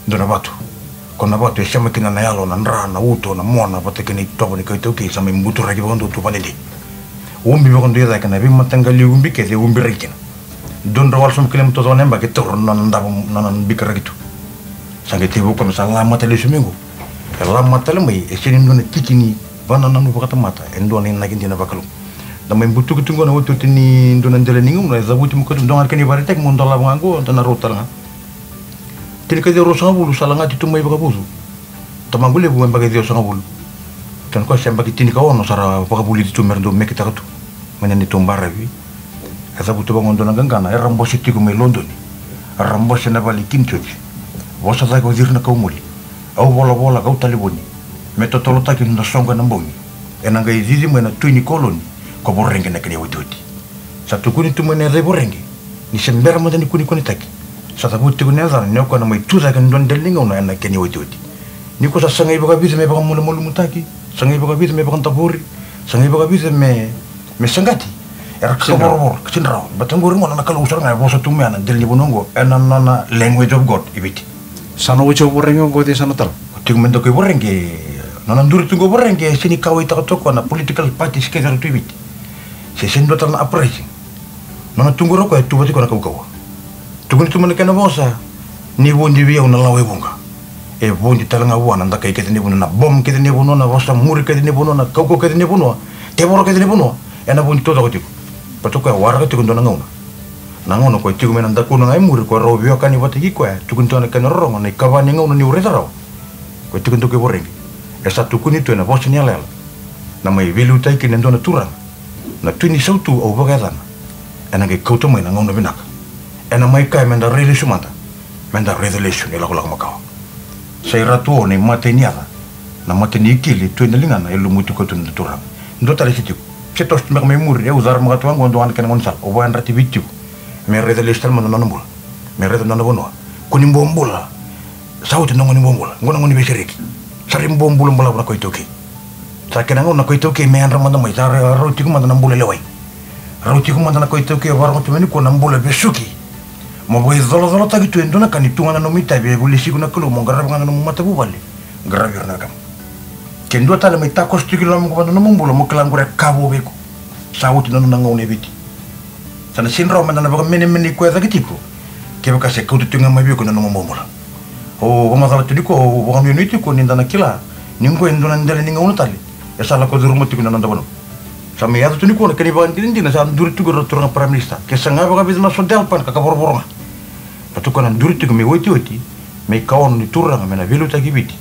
Dua na vatu, ko na vatu e sema kina na yalo, na dra, na uto, na mona vata kei na itovo ni kai taukei sa mai buturaki vakadua tu vanidi. Ubi vakadua i cake, na veimataqali ubi kece e ubiraki kina. Dua drau walusagavulu kilomita toko na yabaki e taura na nona davo, na nona bikaraki tu. Sa qai tekivu koya me sa lamata lesu mai qo. E lamata tale mai, e sega ni dua na tiki ni vanananu vakatamata, e dua na inaki dina vakalou. Da mai butuki tu qo na otioti ni dua na dela ni gauna, e cavuti mai koya tu, dua ga na kena ivakaraitaki mo dolava ga qo, da na rauta tale ga. Tinikaciwa ruasagavulu sa lagati tu mai vakavucu. Tamaqu levu e yabaki ciwasagavulu. Tena koya se yabaki tinikaono sa ra vakavulici tu me ra dau meketaka tu mai na neitou baravi. E cavuti vaqo dua na qaqana, era bose tiko mai Lodoni. Era bose na vale i King George. Vosa cake o Ciri na Kaumoli. Au volavola kau talevoni. Me totolotaki na soqo ena bogi. Ena qai cici mai na tui ni koloni. Ko Voreqe na kena iotioti. Sa tukuni tu mai na yaca i Voreqe ni se bera mada ni kunikunitaki, sa cavuti tiko na yacana ni o koya na mai tu cake ena dua na dela ni gauna ena kena iotioti. Ni ko sa sagai vakavica me vakamalumalumutaki, sagai vakavica me vakadavori, sagai vakavica me, me saqati, era kakavorovoro, ka sega ni rawa. Baleta qori gona na Kalou sara ga e vosa tu mai ena dela ni vanua oqo ena nona language of God i Viti. Sa na oti o Voreqe oqo, o cei sa na tala? O tiko me dokai Voreqe, nona duri tu qo Voreqe, e sega ni kauaitaka toka na political parties kece era tu i Viti. Se sega ni dua tale na uprising. Nona tu qori o koya e tu vata tiko na kaukauwa. Tukuni tu mai na kena vosa, ni vodi vei au na lawa e vuqa. E vodi tale ga vua na dakai kece ni vanua, na bomu kece ni vanua, na vosa muri kece ni vanua, na kaukauwa kece ni vanua, tevoro kece ni vanua. Ena vodi taucoko tiko. Baleta o koya waraka tiko dua na gauna. Na gauna o koya tiko mai na dakuna ga e muri, o koya rau veiwekani vata kei koya, tukuni tu na kena rorogo, na ikava ni gauna niu raica rawa. O koya tiko dokai Voreqe. E sa tukuni tu ena vosa ni yalayala. Na mai veiliutaki kina e dua na turaga. Na tui ni sautu au vakayacana. Ena qai kauta mai na gauna vinaka. Ena mai kaya me da rai lesu mada. Me da raica lesu na ilakolako makawa. Sa i ratu o na imatai ni yaca. Na mata ni ikeli tu ena ligana e lumuti koya tu na turaga. Dua tale se tiko. Se toso tu beka mai muri, e ucara maka tu vaqo dua ga na kena gaunisala. Au vakayadrati Viti tiko. Me raica lesu tale mada na nona bula. Me raica na nona vanua. Ko ni bobula. Sa oti na gauna ni bobula, qo na gauna ni veisereki. Sa ri bobula balavu na kai taukei. Sa kena gauna na kai taukei me yadra mada mai, sa ra-, rau tiko mada na bula lewai. Rau tiko mada na kai taukei, vakarorogo tu mai nikua na bula vesuki. Mo vakaicolacolotaki tu e dua na ka ni tu ga na nomu itavi, e volisi iko na Kalou mo qaravi ga na nomu matavuvale. Qaravi ira na wekamu. Ke dua tale mai takoso tiko i loma qo vata na nomu bula, mo kila qori e ka vou vei iko. Sa oti na nona gauna e Viti. Sa na sega ni rawa meda na vakamenemenei koya cake tiko kevaka se kauta tiko ga mai vei iko na nomu bobula. Au vakamacala tu nikua, au vakanuinui tiko ni da na kila ni qo e dua na dela ni gauna tale e sa lako curuma tiko na noda vanua. Sa mai yaco tu nikua na kena ivakadinadina sa duri tiko ira na turaga Prime Minister. Ke saga vakavica na social plan ka kavorovoro ga. Ka tukuna na duri tiko me iotioti, me ikaono ni turaga me na veiliutaki Viti.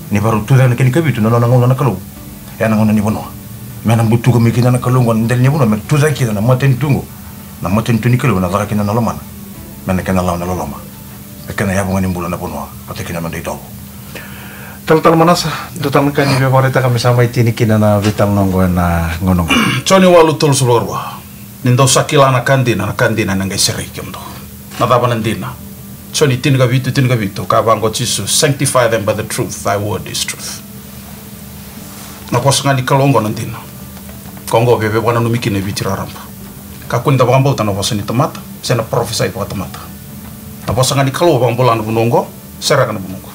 Ni varau tu cake na kena ikavitu na nona gauna na Kalou. Ena gauna ni vanua. Me na butuka mai kina na Kalou qo na dela ni vanua, me tu cake kina na matanitu qo. Na matanitu ni Kalou na caka kina na lomana. Me na kena lawa na loloma. Me kena yavu ga ni bula na vanua. Vata kina noda itovo. Talatala Manasa, dua tale na ka ni via vakaraitaka me sa mai tini kina na veitalanoa qo ena gauna qo. Joni walu tolusagavulu ka rua. Ni dou sa kila na ka dina, na ka dina ena qai sereki kemudou. Na cava na dina? Joni tinikavitu, tinikavitu, ka vaqo o Jisu, "Sanctify them by the truth, thy word is truth." Na vosa ga ni Kalou oqo na dina. Ko oqo via veivakananumi kina e Viti raraba. Kakua ni da vakabauta na vosa ni tamata se na parofisai vakatamata. Na vosa ga ni Kalou vakabula na vanua oqo, sereka na vanua oqo.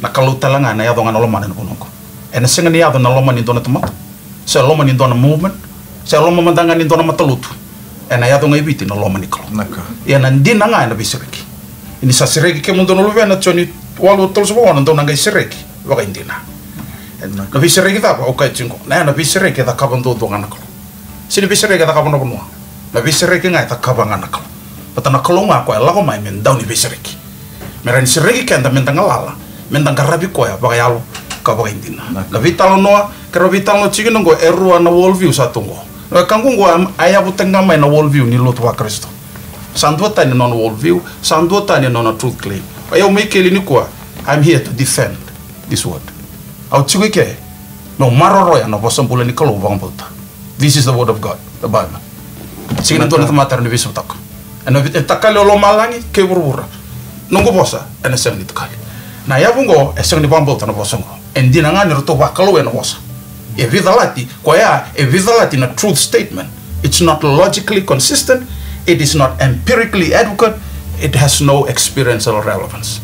Na Kalou tale ga ena yaco ga na lomana ena vanua oqo. Ena sega ni yaco na loma ni dua na tamata. Se loma ni dua na movement, se loma mada ga ni dua na matalotu. Ena yaco ga e Viti na loma ni Kalou. Ia na dina ga ena veisereki. Ni sa sereki kemudou na luvena, Joni walu tolusagavulu ka ono, dou na qai sereki vakaidina. Na veisereki cava? Au kaya tiko qo, na, na veisereki e cakava duadua ga na Kalou. Sega ni veisereki e cakava na vanua. Na veisereki ga e cakava ga na Kalou. Baleta na Kalou ga koya e lako mai me dau ni veisereki. Me rawa ni sereki keda, me da galala, me da qaravi koya vakayalo ka vakaidina. Na veitalanoa, keirau veitalanoa tiko kina oqo, e rua na world view sa tu oqo. Na wekaqu oqo, a, a yavutaki ga mai na world view ni lotu vaKarisito. Sa duatani na nona world view, sa duatani na nona truth claim. O yau mai keli nikua, I'm here to defend this word. Au tiko i ke meu maroroya na vosa bula ni Kalou vakabauta. This is the word of God, the Bible. Sega ni dua na tamata era na veisautaka. Ena vei-, e takali o lomalagi kei vuravura. Noqu vosa ena sega ni takali. Na yavu oqo e sega ni vakabauta na vosa oqo. E dina ga ni ratou vakalou ena vosa. E veicalati, koya e veicalati na truth statement. It's not logically consistent. It is not empirically adequate. It has no experiential relevance.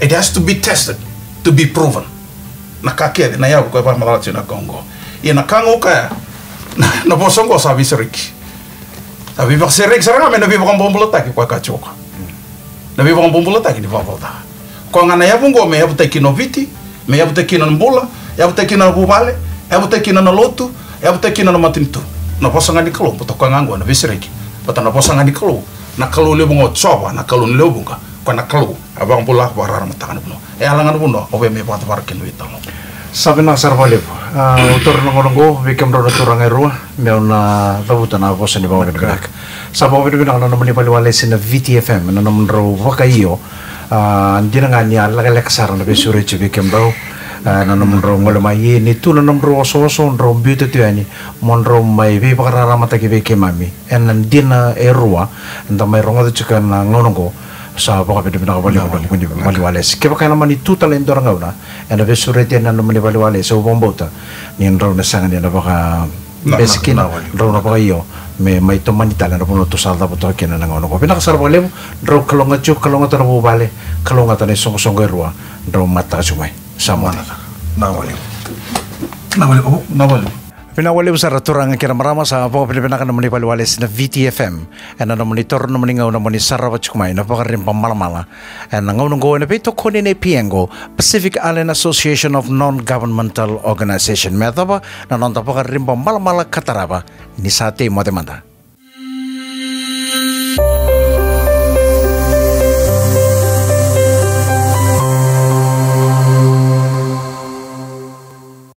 It has to be tested, to be proven. Na ka kece, na yavu koya e vakamacala tiko na ka oqo. Ia na ka ga au kaya, na, na vosa oqo sa veisereki. Sa veivakasereki sara ga mai na veivakabobulataki koya ka tiko. Na veivakabobulataki ni vakabauta. Koya ga na yavu oqo me yavutaki kina o Viti, me yavutaki kina na bula, yavutaki kina na vuvale, yavutaki kina na lotu, yavutaki kina na matanitu. Na vosa ga ni Kalou, baleta koya ga oqo na veisereki. Baleta na vosa ga ni Kalou, na Kalou levu ga o Jiova, na Kalou ni lewe vuqa, koya na Kalou a vakabula, vakararamataka na vanua. E yala ga na vanua o via mai vakacavara kina na veitalanoa. Sa vinaka sara vakalevu. A, au taura na gauna oqo vei kemudrau na turaga e rua, meu na cavuta na vosa ni vakavinavinaka. Sa vakavinavinaka na nomuni valeniwalesi na Viti F M, na nomudrau vakaio. A, dina ga ni a lekaleka sara na veisureti vei kemudrau. A, na nomudrau gole mai, ia ni tu na nomudrau osooso, drau biuta tu yani, mo drau mai veivakararamataki vei keimami. Ena dina e rua, eda mai rogoca tiko ena gauna oqo, sa vakavinavinaka vakalevu na nomuni valeniwalesi. Kevaka ena mani tu tale e dua na gauna, ena veisureti ena nomuni valeniwalesi, au vakabauta ni drau na sega ni na vakabese kina, drau na vakaio me mai tomani tale ena vanua tou sa cavuta kina ena gauna oqo. Vinaka sara vakalevu, drau kalougata tiko, kalougata na vuvale, kalougata na isoqosoqo e rua, drau mataka tiko mai. Sa moni. Na valevu. Na valevu. Na valevu. Vinaka vakalevu sara turaga kei na marama, sa vakavinavinaka na nomuni valeniwalesi na Viti F M. Ena nomuni toro, nomuni gauna, moni sarava tiko mai na vakariba malamala. Ena gauna oqo ena veitokoni nei Piengo, Pacific Island Association of Non-Governmental Organization. Me yacova na noda vakariba malamala ka tarava, ni sa tei moce mada.